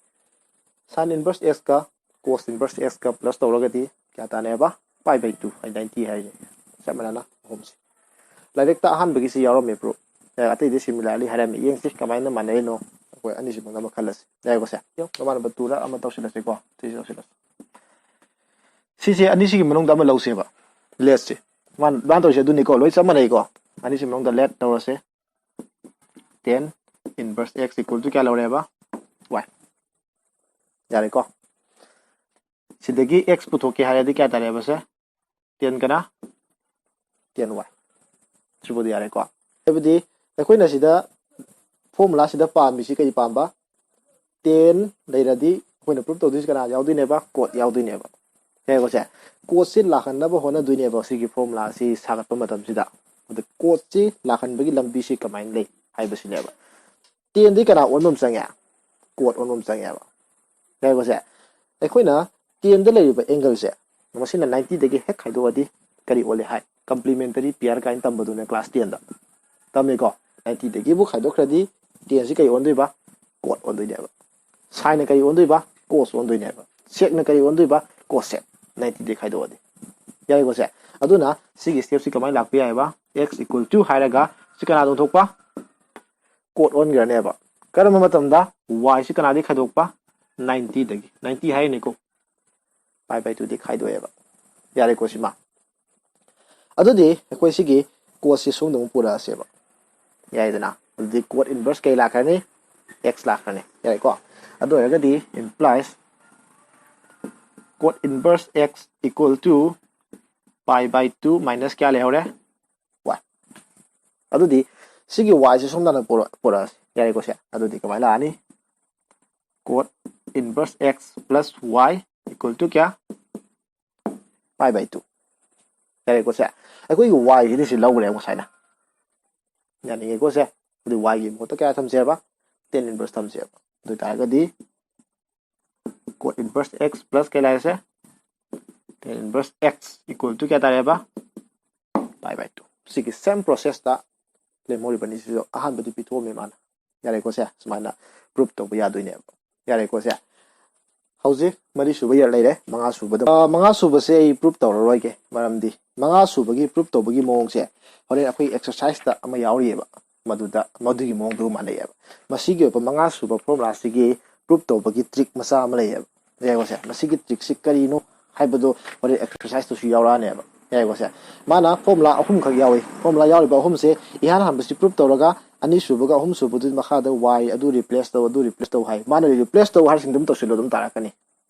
Sin inverse x ꯀ cos inverse x ꯀ plus ꯇꯧꯔꯒꯗꯤ ꯀꯌꯥ ꯇꯥꯅꯦꯕ? Pi by two high ninety ꯍꯥꯏꯁꯦ꯫ ꯆꯞ ꯃꯥꯟꯅꯅ ꯑꯍꯨꯝꯁꯦ꯫ ꯂꯥꯏꯔꯤꯛꯇ ꯑꯍꯥꯟꯕꯒꯤꯁꯤ ꯌꯥꯎꯔꯝꯃꯦ proof꯫ ꯑꯦ, ꯑꯇꯩꯗꯤ similarly ꯍꯥꯏꯔꯝꯃꯤ꯫ ꯌꯦꯡꯁꯤ ꯀꯃꯥꯏꯅ ꯃꯥꯟꯅꯔꯤꯅꯣ꯫ ꯑꯩꯈꯣꯏ ꯑꯅꯤꯁꯤꯃꯛ ꯑꯃ ꯈꯜꯂꯁꯤ꯫ ꯌꯥꯏꯀꯣ ꯁꯦ? ꯌꯦꯡꯉꯨ, ꯃꯃꯥꯟꯅꯕ two ꯔ ꯑꯃ ꯇꯧꯁꯤꯜꯂꯁꯤꯀꯣ꯫ ꯁꯤꯁꯦ ꯇꯧꯁꯤꯜꯂꯁꯤ꯫ ꯁꯤꯁꯦ ꯑꯅꯤꯁꯤꯒꯤ ꯃꯅꯨꯡꯗ ꯑꯃ ꯂꯧꯁꯦꯕ꯫ Let's ꯁꯦ꯫ ꯃꯥꯅ, ꯃꯥꯅ ꯇꯧꯔꯤꯁꯦ ꯑꯗꯨꯅꯤꯀꯣ꯫ ꯂꯣꯏ ꯆꯞ ꯃꯥꯟꯅꯩꯀꯣ꯫ ꯑꯅꯤꯁꯤ ꯃꯅꯨꯡꯗ let ꯇꯧꯔꯁꯦ꯫ Tan inverse x equal to ꯀꯌꯥ ꯂꯧꯔꯦꯕ? Y꯫ ꯌꯥꯔꯦꯀꯣ? ꯁꯤꯗꯒꯤ x ꯄꯨꯊꯣꯛꯀꯦ ꯍꯥꯏꯔꯗꯤ ꯀꯌꯥ ꯇꯥꯔꯦꯕ ꯁꯦ? Tan ꯀꯅꯥ? Tan y꯫ ꯁꯤꯕꯨꯗꯤ ꯌꯥꯔꯦꯀꯣ? ꯍꯥꯏꯕꯗꯤ ꯑꯩꯈꯣꯏꯅ ꯁꯤꯗ formula ꯁꯤꯗ ꯄꯥꯝꯃꯤꯁꯤ ꯀꯔꯤ ꯄꯥꯝꯕ? Tan ꯂꯩꯔꯗꯤ ꯑꯩꯈꯣꯏꯅ prove ꯇꯧꯗꯣꯏꯁꯤ ꯀꯅꯥ ꯌꯥꯎꯗꯣꯏꯅꯦꯕ? Cot ꯌꯥꯎꯗꯣꯏꯅꯦꯕ꯫ ꯌꯥꯔꯦꯀꯣ ꯁꯦ? ꯀꯣꯠꯁꯤ ꯂꯥꯛꯍꯟꯅꯕ ꯍꯣꯠꯅꯗꯣꯏꯅꯦꯕ ꯁꯤꯒꯤ ꯐꯣꯔꯃꯨꯂꯥꯁꯤ ꯁꯥꯒꯠꯄ ꯃꯇꯝꯁꯤꯗ꯫ ꯑꯗ ꯀꯣꯠꯁꯤ ꯂꯥꯛꯍꯟꯕꯒꯤ ꯂꯝꯕꯤꯁꯤ ꯀꯃꯥꯏꯅ ꯂꯩ ꯍꯥꯏꯕꯁꯤꯅꯦꯕ꯫ ꯇꯦꯟꯗꯤ ꯀꯅꯥ ꯑꯣꯟꯐꯝ ꯆꯪꯉꯦ? ꯀꯣꯠ ꯑꯣꯟꯐꯝ ꯆꯪꯉꯦꯕ꯫ ꯌꯥꯏꯀꯣ ꯁꯦ? ꯑꯩꯈꯣꯏꯅ ꯇꯦꯟꯗ ꯂꯩꯔꯤꯕ ꯑꯦꯡꯒꯜꯁꯦ ꯃꯁꯤꯅ ꯅꯥꯏꯟꯇꯤꯗꯒꯤ ꯍꯦꯛ ꯈꯥꯏꯗꯣꯛꯑꯗꯤ ꯀꯔꯤ ꯑꯣꯜꯂꯤ ꯍꯥꯏ? ꯀꯝꯄ꯭ꯂꯤꯃꯦꯟꯇꯔꯤ ꯄꯤꯌꯔ ꯀꯥꯏꯅ ꯇꯝꯕꯗꯨꯅꯦ ꯀ꯭ꯂꯥꯁ ꯇꯦꯟꯗ꯫ ꯇꯝꯃꯤꯀꯣ? ꯅꯥꯏꯟꯇꯤꯗꯒꯤꯕꯨ ꯈꯥꯏꯗꯣꯛꯈ꯭ꯔꯗꯤ ꯇꯦꯟꯁꯤ ꯀꯔꯤ ꯑꯣꯟꯗꯣꯏꯕ? ꯀꯣꯠ ꯑꯣꯟꯗꯣꯏꯅꯦꯕ꯫ ꯁꯥꯏꯟꯅ ꯀꯔꯤ ꯑꯣꯟꯗꯣꯏꯕ? ꯀꯣꯁ ꯑꯣꯟꯗꯣꯏꯅꯦꯕ꯫ ꯁꯦꯛꯅ ꯀꯔꯤ ꯑꯣꯟꯗꯣꯏꯕ? ꯀꯣꯁꯦꯛ꯫ ꯅꯥꯏꯟꯇꯤꯗꯒꯤ ꯈꯥꯏꯗꯣꯛꯑꯗꯤ꯫ ꯌꯥꯏꯀꯣ ꯁꯦ? ꯑꯗꯨꯅ ꯁꯤꯒꯤ ꯁ꯭ꯇꯦꯞꯁꯤ ꯀꯃꯥꯏꯅ ꯂꯥꯛꯄ ꯌꯥꯏꯕ? X equal to ꯍꯥꯏꯔꯒ ꯁꯤ ꯀꯅꯥꯗ ꯑꯣꯟꯊꯣꯛꯄ? ꯀꯣꯠ ꯑꯣꯟꯈ꯭ꯔꯅꯦꯕ꯫ ꯀꯔꯝꯕ ꯃꯇꯝꯗ? Y ꯁꯤ ꯀꯅꯥꯗꯒꯤ ꯈꯥꯏꯗꯣꯛꯄ? ꯅꯥꯏꯟꯇꯤꯗꯒꯤ꯫ ꯅꯥꯏꯟꯇꯤ ꯍꯥꯏꯔꯤꯅꯤꯀꯣ꯫ ꯄꯥꯏ ꯕꯥꯏ ꯇꯨꯗꯤ ꯈꯥꯏꯗꯣꯛꯑꯦꯕ꯫ ꯌꯥꯔꯦꯀꯣ ꯁꯤꯃ? ꯑꯗꯨꯗꯤ ꯑꯩꯈꯣꯏ ꯁꯤꯒꯤ ꯀꯣꯠꯁꯤ ꯁꯣꯝꯗ ꯑꯃꯨꯛ ꯄꯨꯔꯛꯑꯁꯦꯕ꯫ ꯌꯥꯏꯗꯅ? ꯑꯗꯨꯗꯤ ꯀꯣꯠ ꯏꯟꯚꯔꯁ ꯀꯩ ꯂꯥꯛꯈ꯭ꯔꯅꯤ? X ꯂꯥꯛꯈ꯭ꯔꯅꯤ꯫ ꯌꯥꯔꯦꯀꯣ? ꯑꯗꯨ ꯑꯣꯏꯔꯒꯗꯤ implies cot inverse x equal to pi by two minus ꯀꯌꯥ ꯂꯩꯍꯧꯔꯦ? Y꯫ ꯑꯗꯨꯗꯤ ꯁꯤꯒꯤ Y ꯁꯦ ꯁꯣꯝ ꯇꯥꯟꯅ ꯄꯨꯔꯛ-, ꯄꯨꯔꯛꯑꯁꯤ꯫ ꯌꯥꯔꯦꯀꯣ ꯁꯦ? ꯑꯗꯨꯗꯤ ꯀꯃꯥꯏꯅ ꯂꯥꯛꯑꯅꯤ? Cot inverse x plus y equal to ꯀꯌꯥ? Pi by two꯫ ꯌꯥꯔꯦꯀꯣ ꯁꯦ? ꯑꯩꯈꯣꯏꯒꯤ Y ꯁꯤꯗꯤ ꯁꯤ ꯂꯧꯈ꯭ꯔꯦ ꯉꯁꯥꯏꯅ꯫ ꯌꯥꯅꯤꯡꯉꯦꯀꯣ ꯁꯦ? ꯑꯗꯨꯗꯤ Y ꯒꯤ ꯃꯍꯨꯠꯇ ꯀꯌꯥ ꯊꯝꯁꯦꯕ? Tan inverse ꯊꯝꯁꯦꯕ꯫ ꯑꯗꯨ ꯑꯣꯏ ꯇꯥꯔꯒꯗꯤ cot inverse x plus ꯀꯩ ꯂꯥꯛꯑꯦꯁꯦ? Tan inverse x equal to ꯀꯌꯥ ꯇꯥꯔꯦꯕ? Pi by two꯫ ꯁꯤꯒꯤ same process ꯇ ꯂꯦꯝꯍꯧꯔꯤꯕꯅꯤ꯫ ꯁꯤꯁꯨ ꯑꯍꯥꯟꯕꯗꯤ ꯄꯤꯊꯣꯛꯑꯝꯃꯦ ꯃꯥꯅ꯫ ꯌꯥꯔꯦꯀꯣ ꯁꯦ? ꯁꯨꯃꯥꯏꯅ prove ꯇꯧꯕ ꯌꯥꯗꯣꯏꯅꯦꯕ꯫ ꯌꯥꯔꯦꯀꯣ ꯁꯦ? ꯍꯧꯖꯤꯛ ꯃꯔꯤ ꯁꯨꯕ ꯌꯥ-, ꯂꯩꯔꯦ꯫ ꯃꯉꯥ ꯁꯨꯕꯗ, ꯑ, ꯃꯉꯥ ꯁꯨꯕꯁꯦ ꯑꯩ prove ꯇꯧꯔꯔꯣꯏꯒꯦ꯫ ꯃꯔꯝꯗꯤ ꯃꯉꯥ ꯁꯨꯕꯒꯤ prove ꯇꯧꯕꯒꯤ ꯃꯑꯣꯡꯁꯦ ꯍꯣꯔꯦꯟ ꯑꯩꯈꯣꯏ exercise ꯇ ꯑꯃ ꯌꯥꯎꯔꯤꯑꯕ꯫ ꯃꯗꯨꯗ, ꯃꯗꯨꯒꯤ ꯃꯑꯣꯡꯗꯨꯒ ꯃꯥꯟꯅꯩꯑꯕ꯫ ꯃꯁꯤꯒꯤ ꯑꯣꯏꯕ ꯃꯉꯥ ꯁꯨꯕ formula ꯁꯤꯒꯤ prove ꯇꯧꯕꯒꯤ trick ꯃꯆꯥ ꯑꯃ ꯂꯩꯌꯦꯕ꯫ ꯌꯥꯔꯦꯀꯣ ꯁꯦ? ꯃꯁꯤꯒꯤ trick ꯁꯤ ꯀꯔꯤꯅꯣ ꯍꯥꯏꯕꯗꯣ ꯍꯣꯔꯦꯟ exercise ꯇꯁꯨ ꯌꯥꯎꯔꯛꯑꯅꯦꯕ꯫ ꯌꯥꯔꯦꯀꯣ ꯁꯦ? ꯃꯥꯅ formula ꯑꯍꯨꯝꯈꯛ ꯌꯥꯎꯏ꯫ Formula ꯌꯥꯎꯔꯤꯕ ꯑꯍꯨꯝꯁꯦ ꯏꯍꯥꯟ ꯍꯥꯟꯕꯁꯤ prove ꯇꯧꯔꯒ ꯑꯅꯤꯁꯨꯕꯒ ꯑꯍꯨꯝꯁꯨꯕꯗꯨꯒꯤ ꯃꯈꯥꯗ Y ꯑꯗꯨ replace ꯇꯧ, ꯑꯗꯨ replace ꯇꯧ ꯍꯥꯏ꯫ ꯃꯥꯅ replace ꯇꯧ ꯍꯥꯏꯔꯤꯁꯤꯡꯗꯨ ꯑꯗꯨꯝ ꯇꯧꯁꯤꯜꯂꯣ, ꯑꯗꯨꯝ ꯇꯥꯔꯛꯀꯅꯤ꯫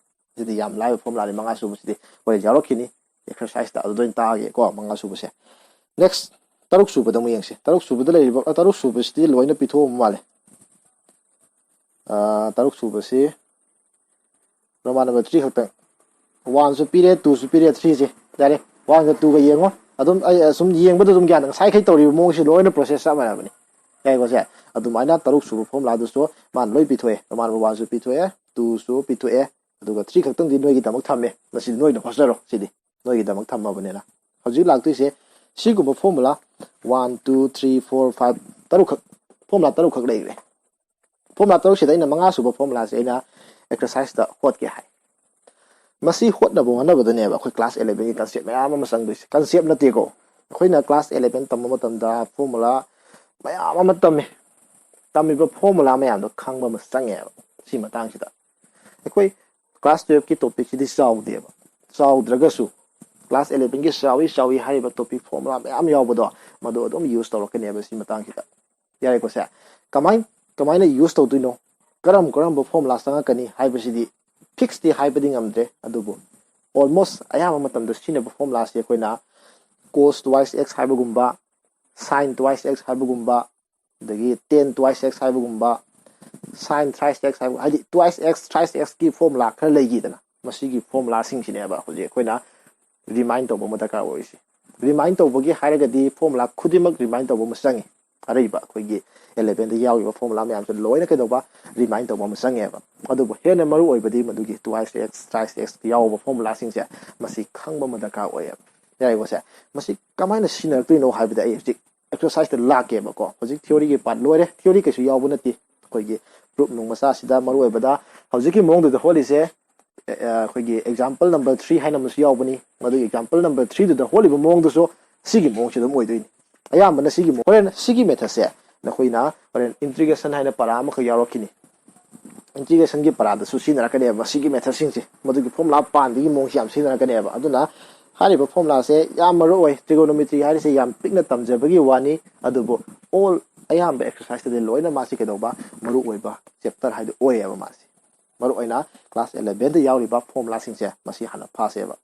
ꯁꯤꯗꯤ ꯌꯥꯝ ꯂꯥꯏꯕ formula ꯅꯤ, ꯃꯉꯥ ꯁꯨꯕꯁꯤꯗꯤ ꯍꯣꯔꯦꯟ ꯌꯥꯎꯔꯛꯈꯤꯅꯤ꯫ Exercise ꯇ ꯑꯗꯨꯗ ꯑꯣꯏꯅ ꯇꯥꯛꯑꯒꯦꯀꯣ, ꯃꯉꯥ ꯁꯨꯕꯁꯦ꯫ Next, ꯇꯔꯨꯛ ꯁꯨꯕꯗ ꯑꯃꯨꯛ ꯌꯦꯡꯁꯤ꯫ ꯇꯔꯨꯛ ꯁꯨꯕꯗ ꯂꯩꯔꯤꯕ, ꯑ, ꯇꯔꯨꯛ ꯁꯨꯕꯁꯤꯗꯤ ꯂꯣꯏꯅ ꯄꯤꯊꯣꯛꯑꯝꯕ ꯃꯥꯜꯂꯦ꯫ ꯑ, ꯇꯔꯨꯛ ꯁꯨꯕꯁꯤ Roman number three ꯈꯛꯇꯪ꯫ ꯋꯥꯟꯁꯨ ꯄꯤꯔꯦ, ꯇꯨꯁꯨ ꯄꯤꯔꯦ, ꯊ꯭ꯔꯤꯁꯦ꯫ ꯌꯥꯔꯦ, ꯋꯥꯟꯒ ꯇꯨꯒ ꯌꯦꯡꯉꯣ꯫ ꯑꯗꯨꯝ ꯑꯩ ꯑꯁꯨꯝ ꯌꯦꯡꯕꯗ ꯑꯗꯨꯝ ꯒ꯭ꯌꯥꯟ, ꯉꯁꯥꯏꯈꯩ ꯇꯧꯔꯤꯕ ꯃꯑꯣꯡꯁꯤ ꯂꯣꯏꯅ ꯄ꯭ꯔꯣꯁꯦꯁ ꯆꯞ ꯃꯥꯟꯅꯕꯅꯤ꯫ ꯌꯥꯏꯀꯣ ꯁꯦ? ꯑꯗꯨꯃꯥꯏꯅ ꯇꯔꯨꯛ ꯁꯨꯕ ꯐꯣꯔꯃꯨꯂꯥꯗꯨꯁꯨ ꯃꯥꯅ ꯂꯣꯏ ꯄꯤꯊꯣꯛꯑꯦ꯫ ꯇꯣꯉꯥꯟꯕ ꯋꯥꯟꯁꯨ ꯄꯤꯊꯣꯛꯑꯦ, ꯇꯨꯁꯨ ꯄꯤꯊꯣꯛꯑꯦ, ꯑꯗꯨꯒ ꯊ꯭ꯔꯤ ꯈꯛꯇꯪꯗꯤ ꯅꯣꯏꯒꯤꯗꯃꯛ ꯊꯝꯃꯦ꯫ ꯃꯁꯤꯗꯤ ꯅꯣꯏꯅ ꯍꯣꯠꯆꯔꯣ꯫ ꯁꯤꯗꯤ ꯅꯣꯏꯒꯤꯗꯃꯛ ꯊꯝꯃꯕꯅꯤꯅ꯫ ꯍꯧꯖꯤꯛ ꯂꯥꯛꯇꯣꯏꯁꯦ ꯁꯤꯒꯨꯝꯕ formula one, two, three, four, five, ꯇꯔꯨꯛꯈꯛ, ꯐꯣꯔꯃꯨꯂꯥ ꯇꯔꯨꯛꯈꯛ ꯂꯩꯈ꯭ꯔꯦ꯫ ꯐꯣꯔꯃꯨꯂꯥ ꯇꯔꯨꯛꯁꯤꯗ ꯑꯩꯅ ꯃꯉꯥ ꯁꯨꯕ ꯐꯣꯔꯃꯨꯂꯥꯁꯦ ꯑꯩꯅ ꯑꯦꯛꯁꯔꯁꯥꯏꯖꯇ ꯍꯣꯠꯀꯦ ꯍꯥꯏ꯫ ꯃꯁꯤ ꯍꯣꯠꯅꯕ ꯍꯣꯠꯅꯕꯗꯅꯦꯕ ꯑꯩꯈꯣꯏ ꯀ꯭ꯂꯥꯁ ꯑꯦꯂꯦꯚꯦꯟꯒꯤ ꯀꯟꯁꯦꯞ ꯃꯌꯥꯝ ꯑꯃ ꯆꯪꯗꯣꯏꯁꯦ꯫ ꯀꯟꯁꯦꯞ ꯅꯠꯇꯦꯀꯣ, ꯑꯩꯈꯣꯏꯅ ꯀ꯭ꯂꯥꯁ ꯑꯦꯂꯦꯚꯦꯟ ꯇꯝꯕ ꯃꯇꯝꯗ ꯐꯣꯔꯃꯨꯂꯥ ꯃꯌꯥꯝ ꯑꯃ ꯇꯝꯃꯤ꯫ ꯇꯝꯃꯤꯕ ꯐꯣꯔꯃꯨꯂꯥ ꯃꯌꯥꯝꯗꯣ ꯈꯪꯕ ꯑꯃ ꯆꯪꯉꯦꯕ꯫ ꯁꯤ ꯃꯇꯥꯡꯁꯤꯗ ꯑꯩꯈꯣꯏ ꯀ꯭ꯂꯥꯁ ꯇꯨꯌꯦꯜꯐꯀꯤ ꯇꯣꯄꯤꯛꯁꯤꯗꯤ ꯆꯥꯎꯗꯦꯕ꯫ ꯆꯥꯎꯗ꯭ꯔꯒꯁꯨ ꯀ꯭ꯂꯥꯁ ꯑꯦꯂꯦꯚꯦꯟꯒꯤ ꯆꯥꯎꯏ ꯆꯥꯎꯏ ꯍꯥꯏꯔꯤꯕ ꯇꯣꯄꯤꯛ ꯐꯣꯔꯃꯨꯂꯥ ꯃꯌꯥꯝ ꯌꯥꯎꯕꯗꯣ, ꯃꯗꯨ ꯑꯗꯨꯝ ꯌꯨꯁ ꯇꯧꯔꯛꯀꯅꯦꯕ ꯁꯤ ꯃꯇꯥꯡꯁꯤꯗ꯫ ꯌꯥꯔꯦꯀꯣ ꯁꯦ? ꯀꯃꯥꯏ-, ꯀꯃꯥꯏꯅ ꯌꯨꯁ ꯇꯧꯗꯣꯏꯅꯣ, ꯀꯔꯝ ꯀꯔꯝꯕ ꯐꯣꯔꯃꯨꯂꯥ ꯆꯪꯉꯛꯀꯅꯤ ꯍꯥꯏꯕꯁꯤꯗꯤ ꯐꯤꯛꯁꯇꯤ ꯍꯥꯏꯕꯗꯤ ꯉꯝꯗ꯭ꯔꯦ, ꯑꯗꯨꯕꯨ almost ꯑꯌꯥꯝꯕ ꯃꯇꯝꯗ ꯁꯤꯖꯤꯟꯅꯕ ꯐꯣꯔꯃꯨꯂꯥꯁꯤ ꯑꯩꯈꯣꯏꯅ cos twice x ꯍꯥꯏꯕꯒꯨꯝꯕ, sin twice x ꯍꯥꯏꯕꯒꯨꯝꯕ, ꯑꯗꯒꯤ tan twice x ꯍꯥꯏꯕꯒꯨꯝꯕ, sin thrice x ꯍꯥꯏꯕ, ꯍꯥꯏꯗꯤ twice x, thrice x ꯀꯤ ꯐꯣꯔꯃꯨꯂꯥ ꯈꯔ ꯂꯩꯈꯤꯗꯅ, ꯃꯁꯤꯒꯤ ꯐꯣꯔꯃꯨꯂꯥꯁꯤꯡꯁꯤꯅꯦꯕ ꯍꯧꯖꯤꯛ ꯑꯩꯈꯣꯏꯅ ꯔꯤꯃꯥꯏꯟ ꯇꯧꯕ ꯑꯃ ꯗꯔꯀꯥꯔ ꯑꯣꯏꯔꯤꯁꯦ꯫ ꯔꯤꯃꯥꯏꯟ ꯇꯧꯕꯒꯤ ꯍꯥꯏꯔꯒꯗꯤ ꯐꯣꯔꯃꯨꯂꯥ ꯈꯨꯗꯤꯡꯃꯛ ꯔꯤꯃꯥꯏꯟ ꯇꯧꯕ ꯑꯃ ꯆꯪꯉꯤ꯫ ꯑꯔꯩꯕ ꯑꯩꯈꯣꯏꯒꯤ ꯑꯦꯂꯦꯚꯦꯟꯗ ꯌꯥꯎꯔꯤꯕ ꯐꯣꯔꯃꯨꯂꯥ ꯃꯌꯥꯝꯁꯦ ꯂꯣꯏꯅ ꯀꯩꯗꯧꯕ, ꯔꯤꯃꯥꯏꯟ ꯇꯧꯕ ꯑꯃ ꯆꯪꯉꯦꯕ꯫ ꯑꯗꯨꯕꯨ ꯍꯦꯟꯅ ꯃꯔꯨ ꯑꯣꯏꯕꯗꯤ ꯃꯗꯨꯒꯤ twice x, thrice x ꯌꯥꯎꯕ ꯐꯣꯔꯃꯨꯂꯥꯁꯤꯡꯁꯦ ꯃꯁꯤ ꯈꯪꯕ ꯑꯃ ꯗꯔꯀꯥꯔ ꯑꯣꯏꯌꯦꯕ꯫ ꯌꯥꯏꯀꯣ ꯁꯦ? ꯃꯁꯤ ꯀꯃꯥꯏꯅ ꯁꯤꯖꯤꯟꯅꯔꯛꯇꯣꯏꯅꯣ ꯍꯥꯏꯕꯗ ꯑꯩ ꯍꯧꯖꯤꯛ ꯑꯦꯛꯁꯔꯁꯥꯏꯖꯇ ꯂꯥꯛꯀꯦꯕꯀꯣ꯫ ꯍꯧꯖꯤꯛ ꯊꯤꯑꯣꯔꯤꯒꯤ ꯄꯥꯔꯠ ꯂꯣꯏꯔꯦ꯫ ꯊꯤꯑꯣꯔꯤ ꯀꯩꯁꯨ ꯌꯥꯎꯕ ꯅꯠꯇꯦ꯫ ꯑꯩꯈꯣꯏꯒꯤ ꯄ꯭ꯔꯨꯞ ꯅꯨꯡ ꯃꯆꯥꯁꯤꯗ ꯃꯔꯨ ꯑꯣꯏꯕꯗ ꯍꯧꯖꯤꯛꯀꯤ ꯃꯑꯣꯡꯗꯨꯗ ꯍꯣꯠꯂꯤꯁꯦ, ꯑ, ꯑ, ꯑꯩꯈꯣꯏꯒꯤ example number three ꯍꯥꯏꯅ ꯑꯃꯁꯨ ꯌꯥꯎꯕꯅꯤ꯫ ꯃꯗꯨꯒꯤ example number three ꯗꯨꯗ ꯍꯣꯠꯂꯤꯕ ꯃꯑꯣꯡꯗꯨꯁꯨ ꯁꯤꯒꯤ ꯃꯑꯣꯡꯁꯤ ꯑꯗꯨꯝ ꯑꯣꯏꯗꯣꯏꯅꯤ꯫ ꯑꯌꯥꯝꯕꯅ ꯁꯤꯒꯤ ꯃꯑꯣꯡ-, ꯍꯣꯔꯦꯟ ꯁꯤꯒꯤ ꯃꯦꯊꯠꯁꯦ ꯅꯈꯣꯏꯅ ꯍꯣꯔꯦꯟ ꯏꯟꯇꯤꯒ꯭ꯔꯦꯁꯟ ꯍꯥꯏꯅ ꯄꯔꯥ ꯑꯃꯈꯛ ꯌꯥꯎꯔꯛꯈꯤꯅꯤ꯫ ꯏꯟꯇꯤꯒ꯭ꯔꯦꯁꯟꯒꯤ ꯄꯔꯥꯗꯁꯨ ꯁꯤꯖꯤꯟꯅꯔꯛꯀꯅꯦꯕ ꯃꯁꯤꯒꯤ ꯃꯦꯊꯠꯁꯤꯡꯁꯦ, ꯃꯗꯨꯒꯤ ꯐꯣꯔꯃꯨꯂꯥ ꯄꯥꯟꯕꯒꯤ ꯃꯑꯣꯡꯁꯦ ꯌꯥꯝ ꯁꯤꯖꯤꯟꯅꯔꯛꯀꯅꯦꯕ꯫ ꯑꯗꯨꯅ ꯍꯥꯏꯔꯤꯕ ꯐꯣꯔꯃꯨꯂꯥꯁꯦ ꯌꯥꯝ ꯃꯔꯨ ꯑꯣꯏ꯫ ꯇ꯭ꯔꯤꯒꯣꯅꯣꯃꯦꯇ꯭ꯔꯤ ꯍꯥꯏꯔꯤꯁꯦ ꯌꯥꯝ ꯄꯤꯛꯅ ꯇꯝꯖꯕꯒꯤ ꯋꯥꯅꯤ, ꯑꯗꯨꯕꯨ ꯑꯣꯜ ꯑꯌꯥꯝꯕ ꯑꯦꯛꯁꯔꯁꯥꯏꯖꯇꯗꯤ ꯂꯣꯏꯅ ꯃꯥꯁꯤ ꯀꯩꯗꯧꯕ, ꯃꯔꯨ ꯑꯣꯏꯕ ꯆꯦꯞꯇꯔ ꯍꯥꯏꯗꯨ ꯑꯣꯏꯌꯦꯕ ꯃꯥꯁꯦ꯫ ꯃꯔꯨ ꯑꯣꯏꯅ ꯀ꯭ꯂꯥꯁ ꯑꯦꯂꯦꯚꯦꯟꯗ ꯌꯥꯎꯔꯤꯕ ꯐꯣꯔꯃꯨꯂꯥꯁꯤꯡꯁꯦ ꯃꯁꯤ ꯍꯥꯟꯅ ꯐꯥꯁꯦꯕ꯫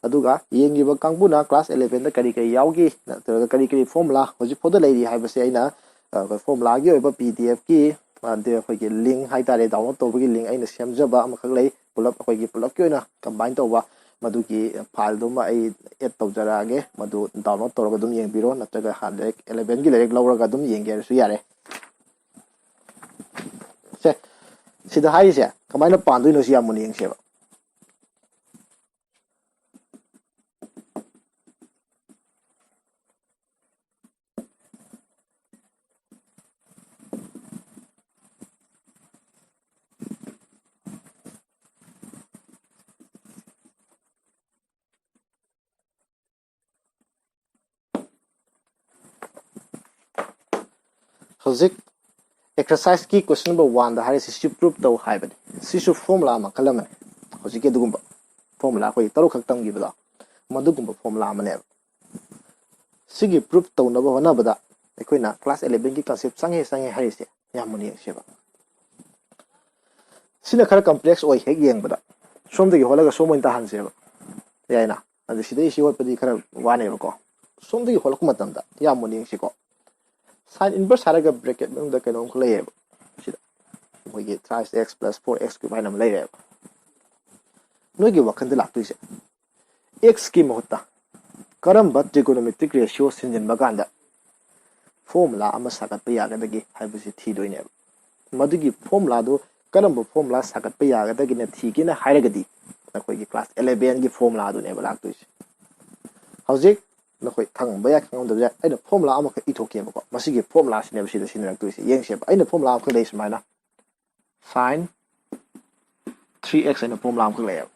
ꯑꯗꯨꯒ ꯌꯦꯡꯉꯤꯕ ꯀꯥꯡꯕꯨꯅ ꯀ꯭ꯂꯥꯁ ꯑꯦꯂꯦꯚꯦꯟꯗ ꯀꯔꯤ ꯀꯔꯤ ꯌꯥꯎꯒꯦ, ꯅꯠꯇ꯭ꯔꯒ ꯀꯔꯤ ꯀꯔꯤ ꯐꯣꯔꯃꯨꯂꯥ ꯍꯧꯖꯤꯛ ꯐꯥꯎꯗ ꯂꯩꯔꯤ ꯍꯥꯏꯕꯁꯦ ꯑꯩꯅ, ꯑ, ꯑꯩꯈꯣꯏ ꯐꯣꯔꯃꯨꯂꯥꯒꯤ ꯑꯣꯏꯕ ꯄꯤ ꯗꯤ ꯑꯦꯐꯀꯤ, ꯑꯗꯩ ꯑꯩꯈꯣꯏꯒꯤ ꯂꯤꯡ ꯍꯥꯏꯇꯥꯔꯦ, ꯗꯥꯎꯟꯂꯣꯗ ꯇꯧꯕꯒꯤ ꯂꯤꯡ ꯑꯩꯅ ꯁꯦꯝꯖꯕ ꯑꯃꯈꯛ ꯂꯩ꯫ ꯄꯨꯂꯞ ꯑꯩꯈꯣꯏꯒꯤ ꯄꯨꯂꯞꯀꯤ ꯑꯣꯏꯅ ꯀꯝꯕꯥꯏꯟ ꯇꯧꯕ ꯃꯗꯨꯒꯤ ꯐꯥꯏꯜꯗꯨꯃ ꯑꯩ ꯑꯦꯗ ꯇꯧꯖꯔꯛꯑꯒꯦ, ꯃꯗꯨ ꯗꯥꯎꯟꯂꯣꯗ ꯇꯧꯔꯒ ꯑꯗꯨꯝ ꯌꯦꯡꯕꯤꯔꯣ, ꯅꯠꯇ꯭ꯔꯒ ꯍꯥꯟꯅ ꯂꯥꯏꯔꯤꯛ ꯑꯦꯂꯦꯚꯦꯟꯒꯤ ꯂꯥꯏꯔꯤꯛ ꯂꯧꯔꯒ ꯑꯗꯨꯝ ꯌꯦꯡꯒꯦ ꯍꯥꯏꯔꯁꯨ ꯌꯥꯔꯦ꯫ ꯁꯦ, ꯁꯤꯗ ꯍꯥꯏꯔꯤꯁꯦ ꯀꯃꯥꯏꯅ ꯄꯥꯟꯗꯣꯏꯅꯣ ꯁꯤ ꯌꯥꯝ ꯃꯨꯟꯅ ꯌꯦꯡꯁꯦꯕ꯫ ꯍꯧꯖꯤꯛ ꯑꯦꯛꯁꯔꯁꯥꯏꯁꯀꯤ ꯀꯣꯏꯁꯟ ꯅꯝꯕꯔ ꯋꯥꯟꯗ ꯍꯥꯏꯔꯤꯁꯤ ꯁꯤ ꯄ꯭ꯔꯨꯞ ꯇꯧ ꯍꯥꯏꯕꯅꯤ꯫ ꯁꯤꯁꯨ ꯐꯣꯔꯃꯨꯂꯥ ꯃꯈꯜ ꯑꯃꯅꯤ꯫ ꯍꯧꯖꯤꯛꯀꯤ ꯑꯗꯨꯒꯨꯝꯕ ꯐꯣꯔꯃꯨꯂꯥ ꯑꯩꯈꯣꯏ ꯇꯔꯨꯛꯈꯛ ꯇꯝꯈꯤꯕꯗꯣ, ꯃꯗꯨꯒꯨꯝꯕ ꯐꯣꯔꯃꯨꯂꯥ ꯑꯃꯅꯦꯕ꯫ ꯁꯤꯒꯤ ꯄ꯭ꯔꯨꯞ ꯇꯧꯅꯕ ꯍꯣꯠꯅꯕꯗ ꯑꯩꯈꯣꯏꯅ ꯀ꯭ꯂꯥꯁ ꯑꯦꯂꯦꯚꯦꯟꯒꯤ ꯀꯟꯁꯦꯞ ꯆꯪꯉꯦ ꯆꯪꯉꯦ ꯍꯥꯏꯔꯤꯁꯦ ꯌꯥꯝ ꯃꯨꯟꯅ ꯌꯦꯡꯁꯦꯕ꯫ ꯁꯤꯅ ꯈꯔ ꯀꯝꯄ꯭ꯂꯦꯛꯁ ꯑꯣꯏ ꯍꯦꯛ ꯌꯦꯡꯕꯗ꯫ ꯁꯣꯝꯗꯒꯤ ꯍꯣꯠꯂꯒ ꯁꯣꯝ ꯑꯣꯏꯅ ꯇꯥꯍꯟꯁꯦꯕ꯫ ꯌꯥꯏꯅ? ꯑꯗꯨ ꯁꯤꯗꯩ ꯁꯤ ꯍꯣꯠꯄꯗꯤ ꯈꯔ ꯋꯥꯅꯦꯕꯀꯣ꯫ ꯁꯣꯝꯗꯒꯤ ꯍꯣꯠꯂꯛꯄ ꯃꯇꯝꯗ ꯌꯥꯝ ꯃꯨꯟꯅ ꯌꯦꯡꯁꯤꯀꯣ꯫ ꯁꯥꯏꯟ ꯏꯟꯚꯔꯁ ꯍꯥꯏꯔꯒ ꯕ꯭ꯔꯦꯀꯦꯠ ꯃꯅꯨꯡꯗ ꯀꯩꯅꯣꯝꯈꯛ ꯂꯩꯌꯦꯕ꯫ ꯁꯤꯗ ꯑꯩꯈꯣꯏꯒꯤ thrice x plus four x cube ꯍꯥꯏꯅ ꯑꯃ ꯂꯩꯔꯦꯕ꯫ ꯅꯣꯏꯒꯤ ꯋꯥꯈꯜꯗ ꯂꯥꯛꯇꯣꯏꯁꯦ ꯑꯦꯛꯁꯀꯤ ꯃꯍꯨꯠꯇ ꯀꯔꯝꯕ ꯇ꯭ꯔꯤꯒꯣꯅꯣꯃꯦꯇ꯭ꯔꯤꯛ ꯔꯦꯁꯤꯌꯣ ꯁꯤꯟꯖꯤꯟꯕ ꯀꯥꯟꯗ ꯐꯣꯔꯃꯨꯂꯥ ꯑꯃ ꯁꯥꯒꯠꯄ ꯌꯥꯒꯗꯒꯦ ꯍꯥꯏꯕꯁꯤ ꯊꯤꯗꯣꯏꯅꯦꯕ꯫ ꯃꯗꯨꯒꯤ ꯐꯣꯔꯃꯨꯂꯥꯗꯨ ꯀꯔꯝꯕ ꯐꯣꯔꯃꯨꯂꯥ ꯁꯥꯒꯠꯄ ꯌꯥꯒꯗꯒꯦꯅ ꯊꯤꯒꯦꯅ ꯍꯥꯏꯔꯒꯗꯤ ꯅꯈꯣꯏꯒꯤ ꯀ꯭ꯂꯥꯁ ꯑꯦꯂꯦꯚꯦꯟꯒꯤ ꯐꯣꯔꯃꯨꯂꯥꯗꯨꯅꯦꯕ ꯂꯥꯛꯇꯣꯏꯁꯦ꯫ ꯍꯧꯖꯤꯛ ꯅꯈꯣꯏ ꯈꯪꯕ ꯌꯥꯏ, ꯈꯪꯉꯝꯗꯕ ꯌꯥꯏ, ꯑꯩꯅ ꯐꯣꯔꯃꯨꯂꯥ ꯑꯃꯈꯛ ꯏꯊꯣꯛꯀꯦꯕꯀꯣ꯫ ꯃꯁꯤꯒꯤ ꯐꯣꯔꯃꯨꯂꯥꯁꯤꯅꯦꯕ ꯁꯤꯗ ꯁꯤꯖꯤꯟꯅꯔꯛꯇꯣꯏꯁꯦ꯫ ꯌꯦꯡꯁꯦꯕ, ꯑꯩꯅ ꯐꯣꯔꯃꯨꯂꯥ ꯑꯃꯈꯛ ꯂꯩ ꯁꯨꯃꯥꯏꯅ, ꯁꯥꯏꯟ ꯊ꯭ꯔꯤ ꯑꯦꯛꯁ ꯍꯥꯏꯅ ꯐꯣꯔꯃꯨꯂꯥ ꯑꯃꯈꯛ ꯂꯩꯌꯦꯕ꯫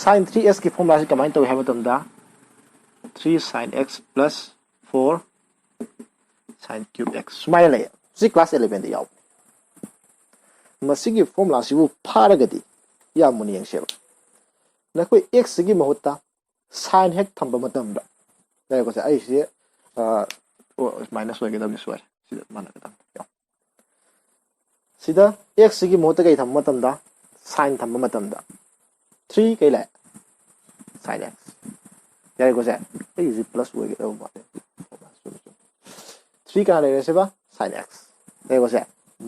ꯁꯥꯏꯟ ꯊ꯭ꯔꯤ ꯑꯦꯛꯁꯀꯤ ꯐꯣꯔꯃꯨꯂꯥꯁꯤ ꯀꯃꯥꯏꯅ ꯇꯧꯏ ꯍꯥꯏꯕ ꯃꯇꯝꯗ, three sign X plus four sign cube X ꯁꯨꯃꯥꯏꯅ ꯂꯩꯌꯦ꯫ ꯁꯤ ꯀ꯭ꯂꯥꯁ ꯑꯦꯂꯦꯚꯦꯟꯗ ꯌꯥꯎꯕ꯫ ꯃꯁꯤꯒꯤ ꯐꯣꯔꯃꯨꯂꯥꯁꯤꯕꯨ ꯐꯥꯔꯒꯗꯤ ꯌꯥꯝ ꯃꯨꯟꯅ ꯌꯦꯡꯁꯦꯕ꯫ ꯅꯈꯣꯏ ꯑꯦꯛꯁꯁꯤꯒꯤ ꯃꯍꯨꯠꯇ ꯁꯥꯏꯟ ꯍꯦꯛ ꯊꯝꯕ ꯃꯇꯝꯗ, ꯉꯥꯏꯈꯣꯁꯦ, ꯑꯩꯁꯤ, ꯑ, ꯑꯣ, ꯃꯥꯏꯅꯁ ꯑꯣꯏꯒꯗꯕꯅꯤ, ꯁꯣꯏꯔꯦ, ꯁꯤꯗ ꯃꯥꯟꯅꯒꯗꯕꯅꯤ꯫ ꯌꯦꯡꯉꯣ꯫ ꯁꯤꯗ ꯑꯦꯛꯁꯁꯤꯒꯤ ꯃꯍꯨꯠꯇ ꯀꯩ ꯊꯝꯕ ꯃꯇꯝꯗ, ꯁꯥꯏꯟ ꯊꯝꯕ ꯃꯇꯝꯗ, ꯊ꯭ꯔꯤ ꯀꯩ ꯂꯥꯛꯑꯦ? Sign X. ꯌꯥꯔꯦꯀꯣ ꯁꯦ? ꯑꯩꯒꯤꯁꯤ ꯄ꯭ꯂꯁ ꯑꯣꯏꯒꯗꯕ ꯃꯥꯜꯂꯦ꯫ ꯊ꯭ꯔꯤ ꯀꯅꯥ ꯂꯩꯔꯦ ꯁꯤꯕ? Sign X. ꯌꯥꯔꯦꯀꯣ ꯁꯦ?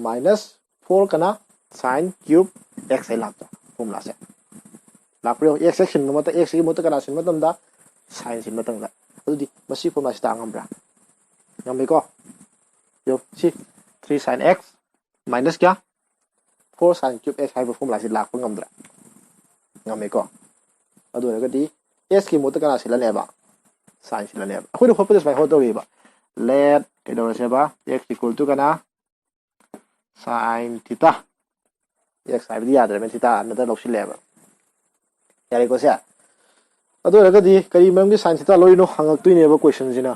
ꯃꯥꯏꯅꯁ ꯐꯣꯔ ꯀꯅꯥ? ꯁꯥꯏꯟ ꯀ꯭ꯌꯨꯕ ꯑꯦꯛꯁ ꯍꯥꯏ ꯂꯥꯛꯄ ꯐꯣꯔꯃꯨꯂꯥꯁꯦ꯫ ꯂꯥꯛꯄ꯭ꯔꯣ? X, X ꯁꯤꯟꯕ ꯃꯇꯝ, X ꯀꯤ ꯃꯍꯨꯠꯇ ꯀꯅꯥ ꯁꯤꯟꯕ ꯃꯇꯝꯗ? Sine ꯁꯤꯟꯕ ꯃꯇꯝꯗ꯫ ꯑꯗꯨꯗꯤ ꯃꯁꯤ formula ꯁꯤ ꯇꯥꯛ ꯉꯝꯕ꯭ꯔꯥ? ꯉꯝꯃꯤꯀꯣ? ꯌꯦꯡꯉꯨ, ꯁꯤ three sine x minus ꯀꯌꯥ? Four sine cube x ꯍꯥꯏꯕ formula ꯁꯤ ꯂꯥꯛꯄ ꯉꯝꯗ꯭ꯔꯥ? ꯉꯝꯃꯤꯀꯣ? ꯑꯗꯨ ꯑꯣꯏꯔꯒꯗꯤ x ꯀꯤ ꯃꯍꯨꯠꯇ ꯀꯅꯥ ꯁꯤꯜꯂꯅꯦꯕ? Sine ꯁꯤꯜꯂꯅꯦꯕ꯫ ꯑꯩꯈꯣꯏꯅ ꯍꯣꯠꯄꯗ ꯁꯨꯃꯥꯏꯅ ꯍꯣꯠꯇꯧꯔꯤꯕ꯫ Let ꯀꯩꯗꯧꯔꯁꯦꯕ? X equal to ꯀꯅꯥ? Sine theta꯫ X ꯍꯥꯏꯕꯗꯤ ꯌꯥꯗ꯭ꯔꯕꯅꯤꯅ theta ꯑꯃꯗ ꯂꯧꯁꯤꯜꯂꯦꯕ꯫ ꯌꯥꯔꯦꯀꯣ ꯁꯦ? ꯑꯗꯨ ꯑꯣꯏꯔꯒꯗꯤ ꯀꯔꯤ ꯃꯔꯝꯒꯤ sine theta ꯂꯧꯔꯤꯅꯣ ꯍꯪꯉꯛꯇꯣꯏꯅꯦꯕ question ꯁꯤꯅ꯫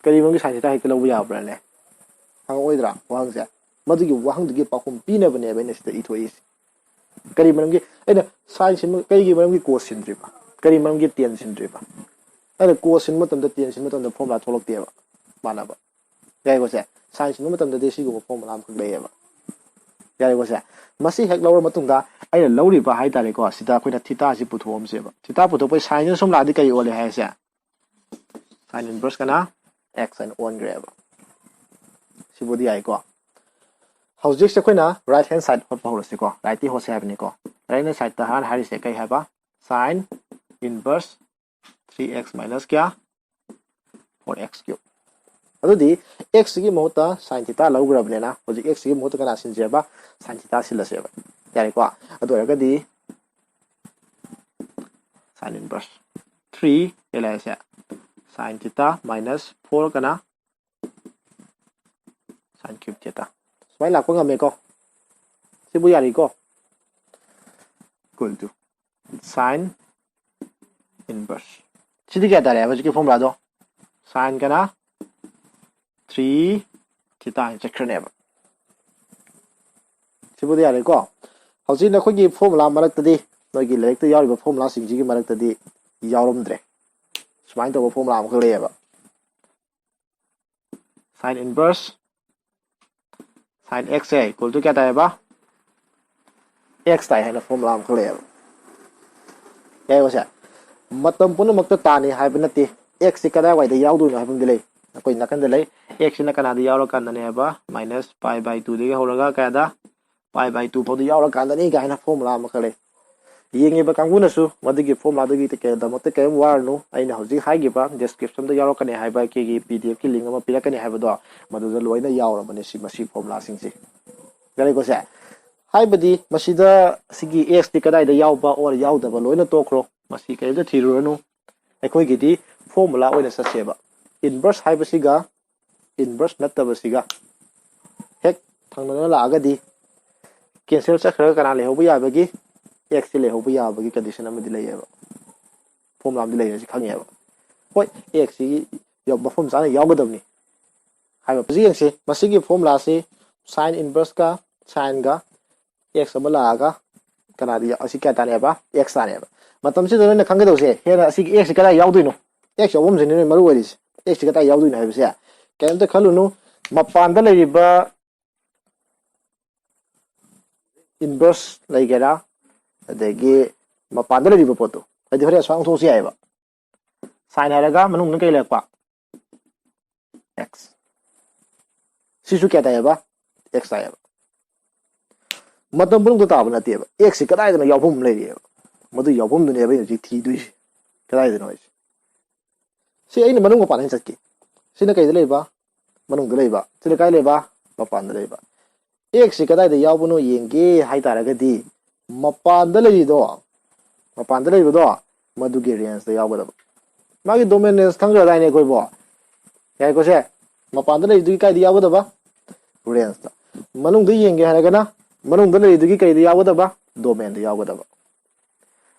ꯀꯔꯤ ꯃꯔꯝꯒꯤ sine theta ꯍꯦꯛꯇ ꯂꯧꯕ ꯌꯥꯕ꯭ꯔꯥꯅꯦ? ꯍꯪꯉꯛꯑꯣꯏꯗ꯭ꯔꯥ ꯋꯥꯍꯪꯁꯦ? ꯃꯗꯨꯒꯤ ꯋꯥꯍꯪꯗꯨꯒꯤ ꯄꯥꯎꯈꯨꯝ ꯄꯤꯅꯕꯅꯦꯕ ꯑꯩꯅ ꯁꯤꯗ ꯏꯊꯣꯛꯏꯁꯦ꯫ ꯀꯔꯤ ꯃꯔꯝꯒꯤ? ꯑꯩꯅ sine ꯁꯤꯟꯕ, ꯀꯩꯒꯤ ꯃꯔꯝꯒꯤ cos ꯁꯤꯟꯗ꯭ꯔꯤꯕ? ꯀꯔꯤ ꯃꯔꯝꯒꯤ tan ꯁꯤꯟꯗ꯭ꯔꯤꯕ? ꯑꯩꯅ cos ꯁꯤꯟꯕ ꯃꯇꯝꯗ, tan ꯁꯤꯟꯕ ꯃꯇꯝꯗ formula ꯊꯣꯛꯂꯛꯇꯦꯕ ꯃꯥꯟꯅꯕ꯫ ꯌꯥꯏꯀꯣ ꯁꯦ? Sine ꯁꯤꯟꯕ ꯃꯇꯝꯗꯗꯤ ꯁꯤꯒꯨꯝꯕ formula ꯑꯃꯈꯛ ꯂꯩꯌꯦꯕ꯫ ꯌꯥꯔꯦꯀꯣ ꯁꯦ? ꯃꯁꯤ ꯍꯦꯛ ꯂꯧꯔ ꯃꯇꯨꯡꯗ ꯑꯩꯅ ꯂꯧꯔꯤꯕ ꯍꯥꯏꯇꯥꯔꯦꯀꯣ, ꯁꯤꯗ ꯑꯩꯈꯣꯏꯅ theta ꯁꯤ ꯄꯨꯊꯣꯛꯑꯝꯁꯦꯕ꯫ Theta ꯄꯨꯊꯣꯛꯄꯩ sine ꯁꯤꯅ ꯁꯨꯝ ꯂꯥꯛꯑꯗꯤ ꯀꯔꯤ ꯑꯣꯜꯂꯦ ꯍꯥꯏꯁꯦ? Sine inverse ꯀꯅꯥ? X ꯍꯥꯏꯅ ꯑꯣꯟꯈ꯭ꯔꯦꯕ꯫ ꯁꯤꯕꯨꯗꯤ ꯌꯥꯏꯀꯣ? ꯍꯧꯖꯤꯛꯁꯦ ꯑꯩꯈꯣꯏꯅ right hand side ꯍꯣꯠꯄ ꯍꯧꯔꯁꯤꯀꯣ꯫ Right ꯇꯤ ꯍꯣꯠꯁꯦ ꯍꯥꯏꯕꯅꯤꯀꯣ꯫ Right hand side ꯇ ꯍꯥꯟꯅ ꯍꯥꯏꯔꯤꯁꯦ ꯀꯩ ꯍꯥꯏꯕ? Sine inverse three x minus ꯀꯌꯥ? Four x cube꯫ ꯑꯗꯨꯗꯤ x ꯁꯤꯒꯤ ꯃꯍꯨꯠꯇ sine theta ꯂꯧꯈ꯭ꯔꯕꯅꯤꯅ ꯍꯧꯖꯤꯛ x ꯁꯤꯒꯤ ꯃꯍꯨꯠꯇ ꯀꯅꯥ ꯁꯤꯟꯁꯦꯕ? Sine theta ꯁꯤꯜꯂꯁꯦꯕ꯫ ꯌꯥꯔꯦꯀꯣ? ꯑꯗꯨ ꯑꯣꯏꯔꯒꯗꯤ sine inverse three ꯀꯩ ꯂꯩꯔꯁꯦ? Sine theta minus four ꯀꯅꯥ? Sine cube theta꯫ ꯁꯨꯃꯥꯏꯅ ꯂꯥꯛꯄ ꯉꯝꯃꯦꯀꯣ? ꯁꯤꯕꯨ ꯌꯥꯔꯤꯀꯣ? Equal to sine inverse꯫ ꯁꯤꯗꯤ ꯀꯌꯥ ꯇꯥꯔꯦ ꯍꯧꯖꯤꯛꯀꯤ formula ꯗꯣ? Sine ꯀꯅꯥ? Three theta ꯍꯥꯏꯅ ꯆꯠꯈ꯭ꯔꯅꯦꯕ꯫ ꯁꯤꯕꯨꯗꯤ ꯌꯥꯔꯦꯀꯣ? ꯍꯧꯖꯤꯛ ꯅꯈꯣꯏꯒꯤ formula ꯃꯔꯛꯇꯗꯤ, ꯅꯣꯏꯒꯤ ꯂꯥꯏꯔꯤꯛꯇ ꯌꯥꯎꯔꯤꯕ formula ꯁꯤꯡꯁꯤꯒꯤ ꯃꯔꯛꯇꯗꯤ ꯌꯥꯎꯔꯝꯗ꯭ꯔꯦ꯫ ꯁꯨꯃꯥꯏꯅ ꯇꯧꯕ formula ꯑꯃꯈꯛ ꯂꯩꯌꯦꯕ꯫ Sine inverse sine x say equal to ꯀꯌꯥ ꯇꯥꯏꯌꯦꯕ? X ꯇꯥꯏ ꯍꯥꯏꯅ formula ꯑꯃꯈꯛ ꯂꯩꯌꯦꯕ꯫ ꯌꯥꯏꯀꯣ ꯁꯦ? ꯃꯇꯝ ꯄꯨꯝꯅꯃꯛꯇ tan ꯅꯤ ꯍꯥꯏꯕ ꯅꯠꯇꯦ꯫ X ꯁꯤ ꯀꯗꯥꯏꯋꯥꯏꯗ ꯌꯥꯎꯗꯣꯏꯅꯣ ꯍꯥꯏꯕ ꯑꯃꯗꯤ ꯂꯩ꯫ ꯑꯩꯈꯣꯏ ꯅꯥꯀꯟꯗ ꯂꯩ꯫ X ꯁꯤꯅ ꯀꯅꯥꯗ ꯌꯥꯎꯔꯀꯥꯟꯗꯅꯦꯕ? Minus pi by two ꯗꯒꯤ ꯍꯧꯔꯒ ꯀꯌꯥꯗ? Pi by two ꯐꯥꯎꯗ ꯌꯥꯎꯔꯀꯥꯟꯗꯅꯤ ꯀꯥꯏꯅ formula ꯑꯃꯈꯛ ꯂꯩ꯫ ꯌꯦꯡꯉꯤꯕ ꯀꯥꯡꯕꯨꯅꯁꯨ ꯃꯗꯨꯒꯤ ꯐꯣꯔꯃꯨꯂꯥꯗꯨꯒꯤ ꯀꯩꯗꯃꯛꯇ ꯀꯔꯤꯝ ꯋꯥꯔꯅꯨ꯫ ꯑꯩꯅ ꯍꯧꯖꯤꯛ ꯍꯥꯏꯈꯤꯕ ꯗꯤꯁꯀ꯭ꯔꯤꯞꯁꯟꯗ ꯌꯥꯎꯔꯛꯀꯅꯤ ꯍꯥꯏꯕ ꯑꯩꯈꯣꯏꯒꯤ ꯄꯤ ꯗꯤ ꯑꯦꯐꯀꯤ ꯂꯤꯡ ꯑꯃ ꯄꯤꯔꯛꯀꯅꯤ ꯍꯥꯏꯕꯗꯣ, ꯃꯗꯨꯗ ꯂꯣꯏꯅ ꯌꯥꯎꯔꯕꯅꯤ ꯁꯤ, ꯃꯁꯤ ꯐꯣꯔꯃꯨꯂꯥꯁꯤꯡꯁꯦ꯫ ꯌꯥꯔꯦꯀꯣ ꯁꯦ? ꯍꯥꯏꯕꯗꯤ ꯃꯁꯤꯗ ꯁꯤꯒꯤ ꯑꯦꯛꯁꯇꯤ ꯀꯗꯥꯏꯗ ꯌꯥꯎꯕ ꯑꯣꯔ ꯌꯥꯎꯗꯕ ꯂꯣꯏꯅ ꯇꯣꯛꯈ꯭ꯔꯣ, ꯃꯁꯤ ꯀꯔꯤꯝꯇ ꯊꯤꯔꯨꯔꯅꯨ꯫ ꯑꯩꯈꯣꯏꯒꯤꯗꯤ ꯐꯣꯔꯃꯨꯂꯥ ꯑꯣꯏꯅ ꯆꯠꯁꯦꯕ꯫ ꯏꯟꯚꯔꯁ ꯍꯥꯏꯕꯁꯤꯒ ꯏꯟꯚꯔꯁ ꯅꯠꯇꯕꯁꯤꯒ ꯍꯦꯛ ꯊꯪꯅꯅ ꯂꯥꯛꯑꯒꯗꯤ ꯀꯦꯟꯁꯦꯜ ꯆꯠꯈ꯭ꯔꯒ ꯀꯅꯥ ꯂꯩꯍꯧꯕ ꯌꯥꯕꯒꯤ? ꯑꯦꯛꯁꯁꯤ ꯂꯩꯍꯧꯕ ꯌꯥꯕꯒꯤ ꯀꯟꯗꯤꯁꯟ ꯑꯃꯗꯤ ꯂꯩꯌꯦꯕ, ꯐꯣꯔꯃꯨꯂꯥ ꯑꯃꯗꯤ ꯂꯩꯔꯦ, ꯁꯤ ꯈꯪꯉꯦꯕ꯫ ꯍꯣꯏ, ꯑꯦꯛꯁꯁꯤ ꯃꯐꯝ ꯆꯥꯅ ꯌꯥꯎꯒꯗꯕꯅꯤ ꯍꯥꯏꯕ꯫ ꯍꯧꯖꯤꯛ ꯌꯦꯡꯁꯤ, ꯃꯁꯤꯒꯤ ꯐꯣꯔꯃꯨꯂꯥꯁꯤ ꯁꯥꯏꯟ ꯏꯟꯚꯔꯁꯀ ꯁꯥꯏꯟꯒ ꯑꯦꯛꯁ ꯑꯃ ꯂꯥꯛꯑꯒ ꯀꯅꯥꯗꯤ ꯌꯥ-, ꯑꯁꯤ ꯀꯌꯥ ꯇꯥꯅꯦꯕ? ꯑꯦꯛꯁ ꯇꯥꯅꯦꯕ꯫ ꯃꯇꯝꯁꯤꯗ ꯅꯣꯏꯅ ꯈꯪꯒꯗꯧꯁꯦ, ꯍꯦꯟꯅ ꯑꯁꯤꯒꯤ ꯑꯦꯛꯁꯁꯤ ꯀꯗꯥꯏ ꯌꯥꯎꯗꯣꯏꯅꯣ? ꯑꯦꯛꯁ ꯌꯥꯎꯐꯝꯁꯤꯅꯦ ꯃꯔꯨ ꯑꯣꯏꯔꯤꯁꯦ꯫ ꯑꯦꯛꯁꯁꯤ ꯀꯗꯥꯏ ꯌꯥꯎꯗꯣꯏꯅꯣ ꯍꯥꯏꯕꯁꯦ ꯀꯩꯝꯇ ꯈꯜꯂꯨꯅꯨ꯫ ꯃꯄꯥꯟꯗ ꯂꯩꯔꯤꯕ ꯏꯟꯚꯔꯁ ꯂꯩꯒꯦꯔꯥ, ꯑꯗꯒꯤ ꯃꯄꯥꯟꯗ ꯂꯩꯔꯤꯕ ꯄꯣꯠꯇꯣ, ꯍꯥꯏꯗꯤ ꯍꯣꯔꯦꯟ ꯑꯁꯨꯃꯥꯏꯅ ꯑꯣꯟꯊꯣꯛꯁꯨ ꯌꯥꯏꯑꯕ꯫ ꯁꯥꯏꯟ ꯍꯥꯏꯔꯒ ꯃꯅꯨꯡꯗ ꯀꯩ ꯂꯩꯔꯛꯄ? ꯑꯦꯛꯁ꯫ ꯁꯤꯁꯨ ꯀꯌꯥ ꯇꯥꯏꯌꯦꯕ? ꯑꯦꯛꯁ ꯇꯥꯏꯌꯦꯕ꯫ ꯃꯇꯝ ꯄꯨꯝꯅꯃꯛꯇ ꯇꯥꯕ ꯅꯠꯇꯦꯕ, ꯑꯦꯛꯁꯁꯤ ꯀꯗꯥꯏꯗꯅꯣ ꯌꯥꯎꯐꯝ ꯑꯃ ꯂꯩꯔꯤꯑꯕ꯫ ꯃꯗꯨ ꯌꯥꯎꯐꯝꯗꯨꯅꯦꯕ ꯑꯩꯅ ꯍꯧꯖꯤꯛ ꯊꯤꯗꯣꯏꯁꯦ, ꯀꯗꯥꯏꯗꯅꯣ ꯍꯥꯏꯁꯦ꯫ ꯁꯤ ꯑꯩꯅ ꯃꯅꯨꯡ ꯃꯄꯥꯟ ꯍꯥꯏꯅ ꯆꯠꯀꯦ꯫ ꯁꯤꯅ ꯀꯩꯗ ꯂꯩꯕ? ꯃꯅꯨꯡꯗ ꯂꯩꯕ꯫ ꯁꯤꯅ ꯀꯥꯏ ꯂꯩꯕ? ꯃꯄꯥꯟꯗ ꯂꯩꯕ꯫ ꯑꯦꯛꯁꯁꯤ ꯀꯗꯥꯏꯗ ꯌꯥꯎꯕꯅꯣ ꯌꯦꯡꯒꯦ ꯍꯥꯏ ꯇꯥꯔꯒꯗꯤ, ꯃꯄꯥꯟꯗ ꯂꯩꯔꯤꯗꯣ, ꯃꯄꯥꯟꯗ ꯂꯩꯕꯗꯣ, ꯃꯗꯨꯒꯤ ꯔꯦꯟꯖꯇ ꯌꯥꯎꯒꯗꯕ꯫ ꯃꯥꯒꯤ ꯗꯣꯃꯦꯟ ꯔꯦꯟꯖ ꯈꯪꯈ꯭ꯔꯗꯥꯏꯅꯦ ꯑꯩꯈꯣꯏꯕꯣ? ꯌꯥꯏꯀꯣ ꯁꯦ? ꯃꯄꯥꯟꯗ ꯂꯩꯔꯤꯗꯨꯒꯤ ꯀꯥꯏꯗ ꯌꯥꯎꯒꯗꯕ? ꯔꯦꯟꯖꯇ꯫ ꯃꯅꯨꯡꯗ ꯌꯦꯡꯒꯦ ꯍꯥꯏꯔꯒꯅ, ꯃꯅꯨꯡꯗ ꯂꯩꯔꯤꯗꯨꯒꯤ ꯀꯩꯗ ꯌꯥꯎꯒꯗꯕ? ꯗꯣꯃꯦꯟꯗ ꯌꯥꯎꯒꯗꯕ꯫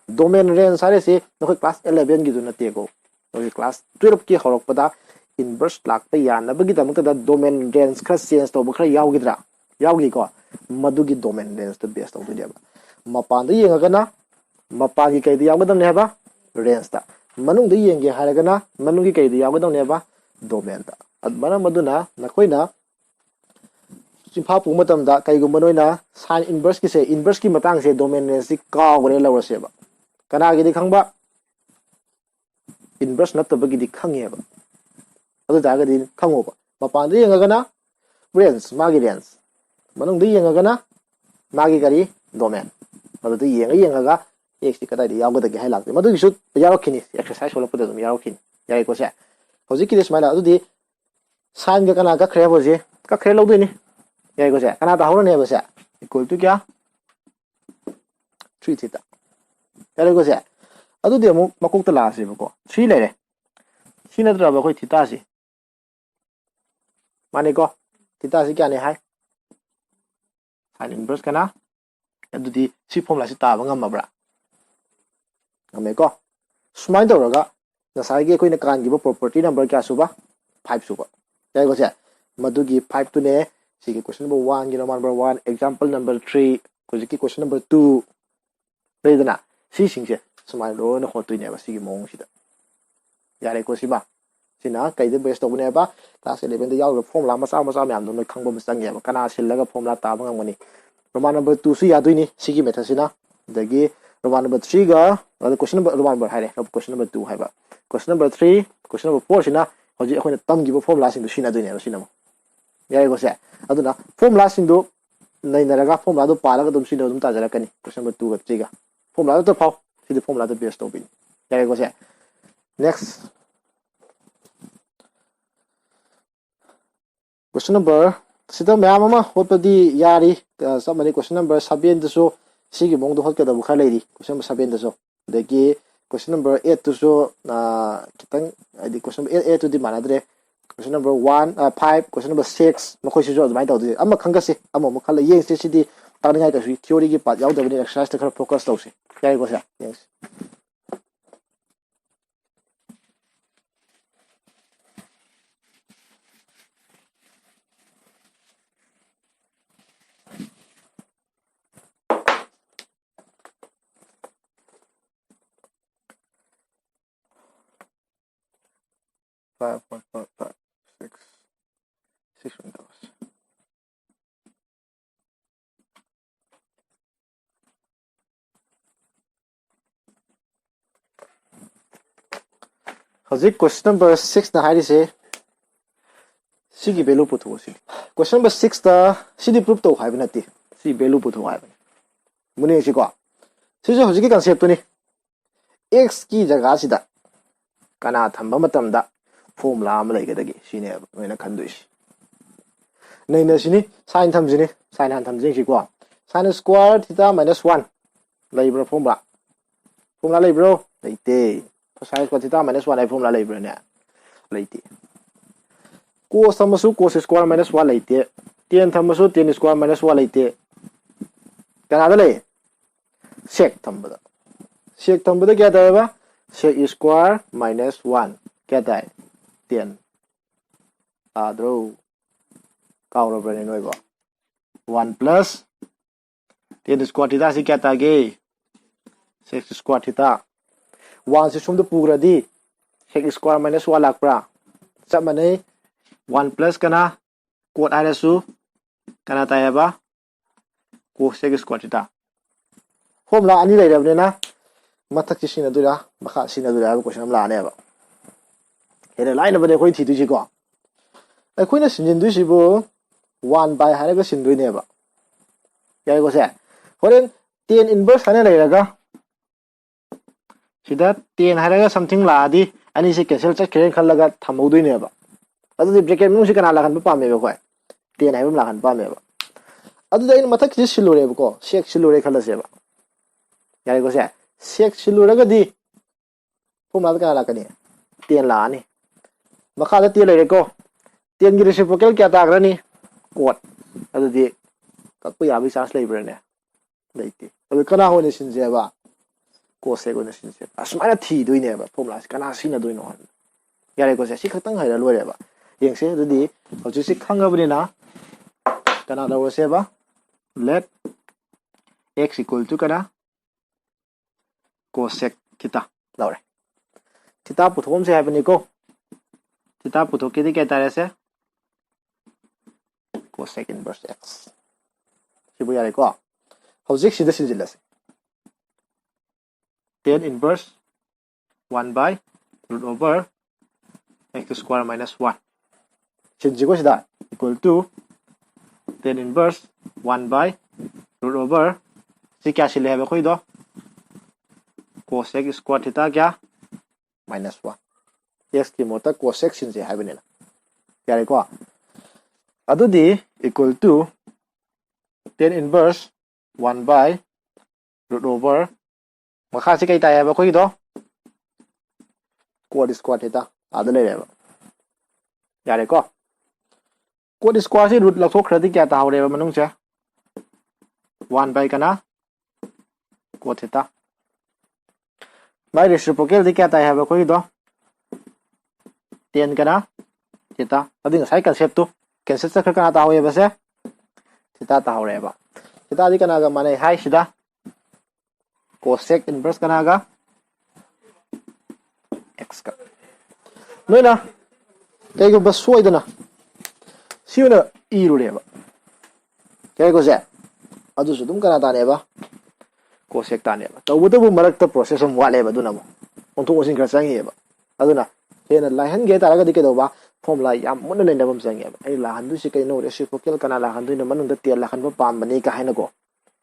ꯗꯣꯃꯦꯟ ꯔꯦꯟꯖ ꯍꯥꯏꯔꯤꯁꯤ ꯅꯈꯣꯏ ꯀ꯭ꯂꯥꯁ ꯑꯦꯂꯦꯚꯦꯟꯒꯤꯗꯨ ꯅꯠꯇꯦꯀꯣ, ꯅꯈꯣꯏ ꯀ꯭ꯂꯥꯁ ꯇꯨꯌꯦꯜꯞꯀꯤ ꯍꯧꯔꯛꯄꯗ ꯏꯟꯚꯔꯁ ꯂꯥꯛꯄ ꯌꯥꯅꯕꯒꯤꯗꯃꯛꯇꯗ ꯗꯣꯃꯦꯟ ꯔꯦꯟꯖ ꯈꯔ ꯆꯦꯟꯖ ꯇꯧꯕ ꯈꯔ ꯌꯥꯎꯈꯤꯗ꯭ꯔꯥ? ꯌꯥꯎꯈꯤꯀꯣ꯫ ꯃꯗꯨꯒꯤ ꯗꯣꯃꯦꯟ ꯔꯦꯟꯖꯇ ꯕꯦꯁ ꯇꯧꯗꯣꯏꯅꯦꯕ꯫ ꯃꯄꯥꯟꯗ ꯌꯦꯡꯉꯒꯅ ꯃꯄꯥꯟꯒꯤ ꯀꯩꯗ ꯌꯥꯎꯒꯗꯕꯅꯦ ꯍꯥꯏꯕ? ꯔꯦꯟꯖꯇ꯫ ꯃꯅꯨꯡꯗ ꯌꯦꯡꯒꯦ ꯍꯥꯏꯔꯒꯅ ꯃꯅꯨꯡꯒꯤ ꯀꯩꯗ ꯌꯥꯎꯒꯗꯕꯅꯦꯕ? ꯗꯣꯃꯦꯟꯗ꯫ ꯃꯔꯝ ꯑꯗꯨꯅ ꯅꯈꯣꯏꯅ ꯆꯤꯟꯐꯥ ꯄꯨꯕ ꯃꯇꯝꯗ ꯀꯩꯒꯨꯝꯕ ꯅꯣꯏꯅ ꯁꯥꯏꯟ ꯏꯟꯚꯔꯁꯀꯤꯁꯦ, ꯏꯟꯚꯔꯁꯀꯤ ꯃꯇꯥꯡꯁꯦ ꯗꯣꯃꯦꯟ ꯔꯦꯟꯖꯁꯤ ꯀꯥꯎꯈ꯭ꯔꯦ ꯂꯧꯔꯁꯦꯕ꯫ ꯀꯅꯥꯒꯤꯗꯤ ꯈꯪꯕ? ꯏꯟꯚꯔꯁ ꯅꯠꯇꯕꯒꯤꯗꯤ ꯈꯪꯉꯦꯕ꯫ ꯑꯗꯨ ꯑꯣꯏ ꯇꯥꯔꯒꯗꯤ ꯈꯪꯉꯣꯕ꯫ ꯃꯄꯥꯟꯗ ꯌꯦꯡꯉꯒꯅ ꯔꯦꯟꯖ, ꯃꯥꯒꯤ ꯔꯦꯟꯖ꯫ ꯃꯅꯨꯡꯗ ꯌꯦꯡꯉꯒꯅ ꯃꯥꯒꯤ ꯀꯔꯤ? ꯗꯣꯃꯦꯟ꯫ ꯃꯗꯨꯗ ꯌꯦꯡꯉ ꯌꯦꯡꯉꯒ X ꯁꯤ ꯀꯗꯥꯏꯗ ꯌꯥꯎꯒꯗꯒꯦ ꯍꯥꯏ ꯂꯥꯛꯇꯦ꯫ ꯃꯗꯨꯒꯤꯁꯨ ꯌꯥꯎꯔꯛꯈꯤꯅꯤ, exercise ꯍꯣꯜꯂꯛꯄꯗ ꯑꯗꯨꯝ ꯌꯥꯎꯔꯛꯈꯤꯅꯤ꯫ ꯌꯥꯏꯀꯣ ꯁꯦ? ꯍꯧꯖꯤꯛꯀꯤꯗꯤ ꯁꯨꯃꯥꯏꯅ, ꯑꯗꯨꯗꯤ sine ꯒ ꯀꯅꯥ ꯀꯛꯈ꯭ꯔꯦ ꯍꯥꯏꯕ ꯍꯧꯖꯤꯛ? ꯀꯛꯈ꯭ꯔꯦ, ꯂꯧꯗꯣꯏꯅꯤ꯫ ꯌꯥꯏꯀꯣ ꯁꯦ? ꯀꯅꯥ ꯇꯥꯍꯧꯔꯅꯤ ꯍꯥꯏꯕꯁꯦ? Equal to ꯀꯌꯥ? Three theta꯫ ꯌꯥꯔꯦꯀꯣ ꯁꯦ? ꯑꯗꯨꯗꯤ ꯑꯃꯨꯛ ꯃꯀꯣꯛꯇ ꯂꯥꯛꯑꯁꯦꯕꯀꯣ꯫ Three ꯂꯩꯔꯦ꯫ ꯁꯤ ꯅꯠꯇ꯭ꯔꯕ ꯑꯩꯈꯣꯏ theta ꯁꯤ? ꯃꯥꯅꯤꯀꯣ? Theta ꯁꯤ ꯀꯌꯥꯅꯤ ꯍꯥꯏ? Sine inverse ꯀꯅꯥ? ꯑꯗꯨꯗꯤ ꯁꯤ formula ꯁꯤ ꯇꯥꯕ ꯉꯝꯃꯕ꯭ꯔꯥ? ꯉꯝꯃꯦꯀꯣ? ꯁꯨꯃꯥꯏꯅ ꯇꯧꯔꯒ ꯉꯁꯥꯏꯒꯤ ꯑꯩꯈꯣꯏꯅ ꯀꯥꯟꯈꯤꯕ property number ꯀꯌꯥ ꯁꯨꯕ? Five ꯁꯨꯕ꯫ ꯌꯥꯏꯀꯣ ꯁꯦ? ꯃꯗꯨꯒꯤ five ꯇꯨꯅꯦ ꯁꯤꯒꯤ question number one ꯒꯤ Roman number one, example number three, ꯍꯧꯖꯤꯛꯀꯤ question number two ꯂꯩꯗꯅ, ꯁꯤꯁꯤꯡꯁꯦ ꯁꯨꯃꯥꯏꯅ ꯂꯣꯏꯅ ꯍꯣꯠꯇꯣꯏꯅꯦꯕ ꯁꯤꯒꯤ ꯃꯑꯣꯡꯁꯤꯗ꯫ ꯌꯥꯔꯦꯀꯣ ꯁꯤꯃ? ꯁꯤꯅ ꯀꯩꯗ base ꯇꯧꯕꯅꯦꯕ? Class eleven ꯗ ꯌꯥꯎꯔꯤꯕ formula ꯃꯆꯥ ꯃꯆꯥ ꯃꯌꯥꯝꯗꯣ ꯅꯣꯏ ꯈꯪꯕ ꯑꯃ ꯆꯪꯉꯦꯕ꯫ ꯀꯅꯥ ꯁꯤꯜꯂꯒ formula ꯇꯥꯕ ꯉꯝꯒꯅꯤ? Roman number two ꯁꯨ ꯌꯥꯗꯣꯏꯅꯤ ꯁꯤꯒꯤ method ꯁꯤꯅ꯫ ꯑꯗꯒꯤ Roman number three ꯒ, ꯑꯗ question number, Roman number ꯍꯥꯏꯔꯦ, question number two ꯍꯥꯏꯕ꯫ Question number three, question number four ꯁꯤꯅ ꯍꯧꯖꯤꯛ ꯑꯩꯈꯣꯏꯅ ꯇꯝꯈꯤꯕ formula ꯁꯤꯡꯗꯣ ꯁꯤꯖꯤꯟꯅꯗꯣꯏꯅꯦꯕ ꯁꯤꯅ ꯑꯃꯨꯛ꯫ ꯌꯥꯔꯦꯀꯣ ꯁꯦ? ꯑꯗꯨꯅ formula ꯁꯤꯡꯗꯣ ꯅꯩꯅꯔꯒ formula ꯗꯣ ꯄꯥꯔꯒ ꯑꯗꯨꯝ ꯁꯤꯖꯤꯟꯅꯕ ꯑꯗꯨꯝ ꯇꯥꯖꯔꯛꯀꯅꯤ꯫ Question number two ꯒ three ꯒ꯫ Formula ꯗꯣ ꯐꯥꯎ꯫ ꯁꯤꯗꯤ formula ꯗ base ꯇꯧꯕꯤꯅꯤ꯫ ꯌꯥꯔꯦꯀꯣ ꯁꯦ? Next꯫ Question number, ꯁꯤꯗ ꯃꯌꯥꯝ ꯑꯃ ꯍꯣꯠꯄꯗꯤ ꯌꯥꯔꯤ꯫ ꯑ, ꯆꯞ ꯃꯥꯟꯅꯩ꯫ Question number seven ꯗꯁꯨ ꯁꯤꯒꯤ ꯃꯑꯣꯡꯗ ꯍꯣꯠꯀꯗꯕ ꯈꯔ ꯂꯩꯔꯤ꯫ Question number seven ꯗꯁꯨ꯫ ꯑꯗꯒꯤ question number eight ꯇꯨꯁꯨ, ꯑ, ꯈꯤꯇꯪ, ꯍꯥꯏꯗꯤ question number eight, eight ꯇꯨꯗꯤ ꯃꯥꯟꯅꯗ꯭ꯔꯦ꯫ Question number one, ꯑ, five, question number six, ꯃꯈꯣꯏꯁꯤꯁꯨ ꯑꯗꯨꯃꯥꯏꯅ ꯇꯧꯗꯣꯏꯅꯤ꯫ ꯑꯃ ꯈꯪꯒꯁꯤ, ꯑꯃꯃꯨꯛ ꯈꯜꯂ ꯌꯦꯡꯁꯤ꯫ ꯁꯤꯗꯤ ꯇꯥꯛꯅꯤꯡꯉꯥꯏ ꯀꯩꯁꯨ theory ꯒꯤ part ꯌꯥꯎꯗꯕꯅꯤꯅ exercise ꯇ ꯈꯔ focus ꯇꯧꯁꯤ꯫ ꯌꯥꯏꯀꯣ ꯁꯦ? ꯌꯦꯡꯁꯤ꯫ Five, five, five, five, six, six windows. ꯍꯧꯖꯤꯛ question number six ꯅ ꯍꯥꯏꯔꯤꯁꯦ ꯁꯤꯒꯤ value ꯄꯨꯊꯣꯛꯑꯣ ꯁꯤꯅꯤ꯫ Question number six ꯇ ꯁꯤꯗꯤ proof ꯇꯧ ꯍꯥꯏꯕ ꯅꯠꯇꯦ, ꯁꯤ value ꯄꯨꯊꯣꯛ ꯍꯥꯏꯕꯅꯤ꯫ ꯃꯨꯟꯅ ꯌꯦꯡꯁꯤꯀꯣ꯫ ꯁꯤꯁꯨ ꯍꯧꯖꯤꯛꯀꯤ concept ꯇꯨꯅꯤ꯫ X ꯀꯤ ꯖꯒꯥꯁꯤꯗ ꯀꯅꯥ ꯊꯝꯕ ꯃꯇꯝꯗ formula ꯑꯃ ꯂꯩꯒꯗꯒꯦ ꯁꯤꯅꯦꯕ ꯅꯣꯏꯅ ꯈꯟꯗꯣꯏꯁꯤ꯫ ꯅꯩꯅꯁꯤꯅꯤ, sine ꯊꯝꯁꯤꯅꯤ, sine ꯍꯥꯟꯅ ꯊꯝꯁꯤ ꯌꯦꯡꯁꯤꯀꯣ꯫ Sine square theta minus one ꯂꯩꯕ꯭ꯔꯥ formula? Formula ꯂꯩꯕ꯭ꯔꯣ? ꯂꯩꯇꯦ꯫ Sine square theta minus one ꯍꯥꯏ formula ꯂꯩꯕ꯭ꯔꯥꯅꯦ? ꯂꯩꯇꯦ꯫ Cos ꯊꯝꯃꯁꯨ cos square minus one ꯂꯩꯇꯦ꯫ Tan ꯊꯝꯃꯁꯨ tan square minus one ꯂꯩꯇꯦ꯫ ꯀꯅꯥꯗ ꯂꯩ? Sec ꯊꯝꯕꯗ꯫ Sec ꯊꯝꯕꯗ ꯀꯌꯥ ꯇꯥꯏꯌꯦꯕ? Sec square minus one꯫ ꯀꯌꯥ ꯇꯥꯏ? Tan꯫ ꯇꯥꯗ꯭ꯔꯣ? ꯀꯥꯎꯔꯕ꯭ꯔꯅꯦ ꯅꯣꯏꯕꯣ? One plus tan square theta ꯁꯤ ꯀꯌꯥ ꯇꯥꯒꯦ? Sec square theta꯫ One ꯁꯤ ꯁꯣꯝꯗ ꯄꯨꯈ꯭ꯔꯗꯤ sec square minus one ꯂꯥꯛꯄ꯭ꯔꯥ? ꯆꯞ ꯃꯥꯟꯅꯩ꯫ One plus ꯀꯅꯥ? Cot ꯍꯥꯏꯔꯁꯨ ꯀꯅꯥ ꯇꯥꯏ ꯍꯥꯏꯕ? Cosec square theta꯫ Formula ꯑꯅꯤ ꯂꯩꯔꯕꯅꯤꯅ ꯃꯊꯛꯁꯤ ꯁꯤꯖꯤꯟꯅꯗꯣꯏꯔꯥ ꯃꯈꯥ ꯁꯤꯖꯤꯟꯅꯗꯣꯏꯔꯥ ꯍꯥꯏꯕ question ꯑꯃ ꯂꯥꯛꯑꯅꯦꯕ꯫ ꯍꯦꯟꯅ ꯂꯥꯏꯅꯕꯅꯦ ꯑꯩꯈꯣꯏ ꯊꯤꯗꯣꯏꯁꯤꯀꯣ꯫ ꯑꯩꯈꯣꯏꯅ ꯁꯤꯟꯖꯤꯟꯗꯣꯏꯁꯤꯕꯨ one by ꯍꯥꯏꯔꯒ ꯁꯤꯟꯗꯣꯏꯅꯦꯕ꯫ ꯌꯥꯔꯦꯀꯣ ꯁꯦ? ꯍꯣꯔꯦꯟ tan inverse ꯍꯥꯏꯅ ꯂꯩꯔꯒ ꯁꯤꯗ tan ꯍꯥꯏꯔꯒ something ꯂꯥꯛꯑꯗꯤ ꯑꯅꯤꯁꯤ cancel ꯆꯠꯈ꯭ꯔꯦꯅ ꯈꯜꯂꯒ ꯊꯝꯍꯧꯗꯣꯏꯅꯦꯕ꯫ ꯑꯗꯨꯗꯤ bracket ꯃꯅꯨꯡꯁꯤ ꯀꯅꯥ ꯂꯥꯛꯍꯟꯕ ꯄꯥꯝꯃꯦꯕ ꯑꯩꯈꯣꯏ? Tan ꯍꯥꯏꯕ ꯑꯃ ꯂꯥꯛꯍꯟꯕ ꯄꯥꯝꯃꯦꯕ꯫ ꯑꯗꯨꯗꯤ ꯑꯩꯅ ꯃꯊꯛꯀꯤꯁꯤ ꯁꯤꯜꯂꯨꯔꯦꯕꯀꯣ, sec ꯁꯤꯜꯂꯨꯔꯦ ꯈꯜꯂꯁꯦꯕ꯫ ꯌꯥꯔꯦꯀꯣ ꯁꯦ? Sec ꯁꯤꯜꯂꯨꯔꯒꯗꯤ formula ꯗ ꯀꯅꯥ ꯂꯥꯛꯀꯅꯤ? Tan ꯂꯥꯛꯑꯅꯤ꯫ ꯃꯈꯥꯗ tan ꯂꯩꯔꯦꯀꯣ꯫ Tan ꯒꯤ reciprocal ꯀꯌꯥ ꯇꯥꯈ꯭ꯔꯅꯤ? Cot꯫ ꯑꯗꯨꯗꯤ ꯀꯛꯄ ꯌꯥꯕꯒꯤ chance ꯂꯩꯕ꯭ꯔꯥꯅꯦ? ꯂꯩꯇꯦ꯫ ꯑꯗꯨ ꯀꯅꯥ ꯑꯣꯏꯅ ꯁꯤꯟꯁꯦꯕ? Cosec ꯑꯣꯏꯅ ꯁꯤꯟꯁꯦꯕ꯫ ꯑꯁꯨꯃꯥꯏꯅ ꯊꯤꯗꯣꯏꯅꯦꯕ formula ꯁꯤ ꯀꯅꯥ ꯁꯤꯖꯤꯟꯅꯗꯣꯏꯅꯣ ꯍꯥꯏꯕ꯫ ꯌꯥꯔꯦꯀꯣ ꯁꯦ? ꯁꯤ ꯈꯛꯇꯪ ꯍꯩꯔ ꯂꯣꯏꯔꯦꯕ꯫ ꯌꯦꯡꯁꯦ ꯑꯗꯨꯗꯤ ꯍꯧꯖꯤꯛꯁꯤ ꯈꯪꯉꯕꯅꯤꯅ ꯀꯅꯥ ꯂꯧꯔꯁꯦꯕ? Let x equal to ꯀꯅꯥ? Cosec theta ꯂꯧꯔꯦ꯫ Theta ꯄꯨꯊꯣꯛꯑꯝꯁꯦ ꯍꯥꯏꯕꯅꯤꯀꯣ꯫ Theta ꯄꯨꯊꯣꯛꯀꯦꯗꯤ ꯀꯩ ꯇꯥꯔꯦꯁꯦ? Cosec inverse x꯫ ꯁꯤꯕꯨ ꯌꯥꯔꯦꯀꯣ꯫ ꯍꯧꯖꯤꯛ ꯁꯤꯗ ꯁꯤꯟꯖꯤꯜꯂꯁꯤ꯫ Tan inverse one by root over x square minus one꯫ ꯁꯤꯟꯁꯤꯀꯣ ꯁꯤꯗ equal to tan inverse one by root over ꯁꯤ ꯀꯌꯥ ꯁꯤꯜꯂꯦ ꯍꯥꯏꯕ ꯑꯩꯈꯣꯏꯗꯣ? cosec square theta ꯀꯌꯥ? Minus one. X ꯀꯤ ꯃꯍꯨꯠꯇ cosec ꯁꯤꯟꯁꯦ ꯍꯥꯏꯕꯅꯤꯅ꯫ ꯌꯥꯔꯦꯀꯣ? ꯑꯗꯨꯗꯤ equal to tan inverse one by root over, ꯃꯈꯥꯁꯤ ꯀꯩ ꯇꯥꯏ ꯍꯥꯏꯕ ꯑꯩꯈꯣꯏꯒꯤꯗꯣ? Cot square theta ꯑꯥꯗ ꯂꯩꯔꯦꯕ꯫ ꯌꯥꯔꯦꯀꯣ? Cot square ꯁꯤ root ꯂꯧꯊꯣꯛꯈ꯭ꯔꯗꯤ ꯀꯌꯥ ꯇꯥꯍꯧꯔꯦꯕ ꯃꯅꯨꯡꯁꯦ? One by ꯀꯅꯥ? Cot theta꯫ ꯃꯥꯏ reciprocal ꯗꯤ ꯀꯌꯥ ꯇꯥꯏ ꯍꯥꯏꯕ ꯑꯩꯈꯣꯏꯒꯤꯗꯣ? Tan ꯀꯅꯥ? Theta꯫ ꯑꯗꯨꯗꯤ ꯉꯁꯥꯏ concept ꯇꯨ cancel ꯆꯠꯈ꯭ꯔ ꯀꯅꯥ ꯇꯥꯍꯧꯋꯦꯕ ꯁꯦ? Theta ꯇꯥꯍꯧꯔꯦꯕ꯫ Theta ꯗꯤ ꯀꯅꯥꯒ ꯃꯥꯟꯅꯩ ꯍꯥꯏꯁꯤꯗ? Cosec inverse ꯀꯅꯥꯒ? X ꯀ꯫ ꯅꯣꯏꯅ ꯀꯩꯒꯨꯝꯕ ꯁꯣꯏꯗꯅ ꯁꯤ ꯑꯣꯏꯅ ꯏꯔꯨꯔꯦꯕ꯫ ꯌꯥꯔꯦꯀꯣ ꯁꯦ? ꯑꯗꯨꯁꯨ ꯑꯗꯨꯝ ꯀꯅꯥ ꯇꯥꯅꯦꯕ? Cosec ꯇꯥꯅꯦꯕ꯫ ꯇꯧꯕꯇꯕꯨ ꯃꯔꯛꯇ process ꯑꯃ ꯋꯥꯠꯂꯦꯕ, ꯑꯗꯨꯅ ꯑꯃꯨꯛ ꯑꯣꯟꯊꯣꯛ ꯑꯣꯟꯁꯤꯟ ꯈꯔ ꯆꯪꯉꯤꯑꯕ꯫ ꯑꯗꯨꯅ ꯍꯦꯟꯅ ꯂꯥꯏꯍꯟꯒꯦ ꯍꯥꯏ ꯇꯥꯔꯒꯗꯤ ꯀꯩꯗꯧꯕ? Formula ꯌꯥꯝ ꯃꯨꯟꯅ ꯅꯩꯅꯕ ꯑꯃ ꯆꯪꯉꯦꯕ꯫ ꯑꯩꯅ ꯂꯥꯛꯍꯟꯗꯣꯏꯁꯤ ꯀꯩꯅꯣ? Reciprocal ꯀꯅꯥ ꯂꯥꯛꯍꯟꯗꯣꯏꯅꯣ? ꯃꯅꯨꯡꯗ tan ꯂꯥꯛꯍꯟꯕ ꯄꯥꯝꯕꯅꯤ ꯀꯥ ꯍꯥꯏꯅꯀꯣ,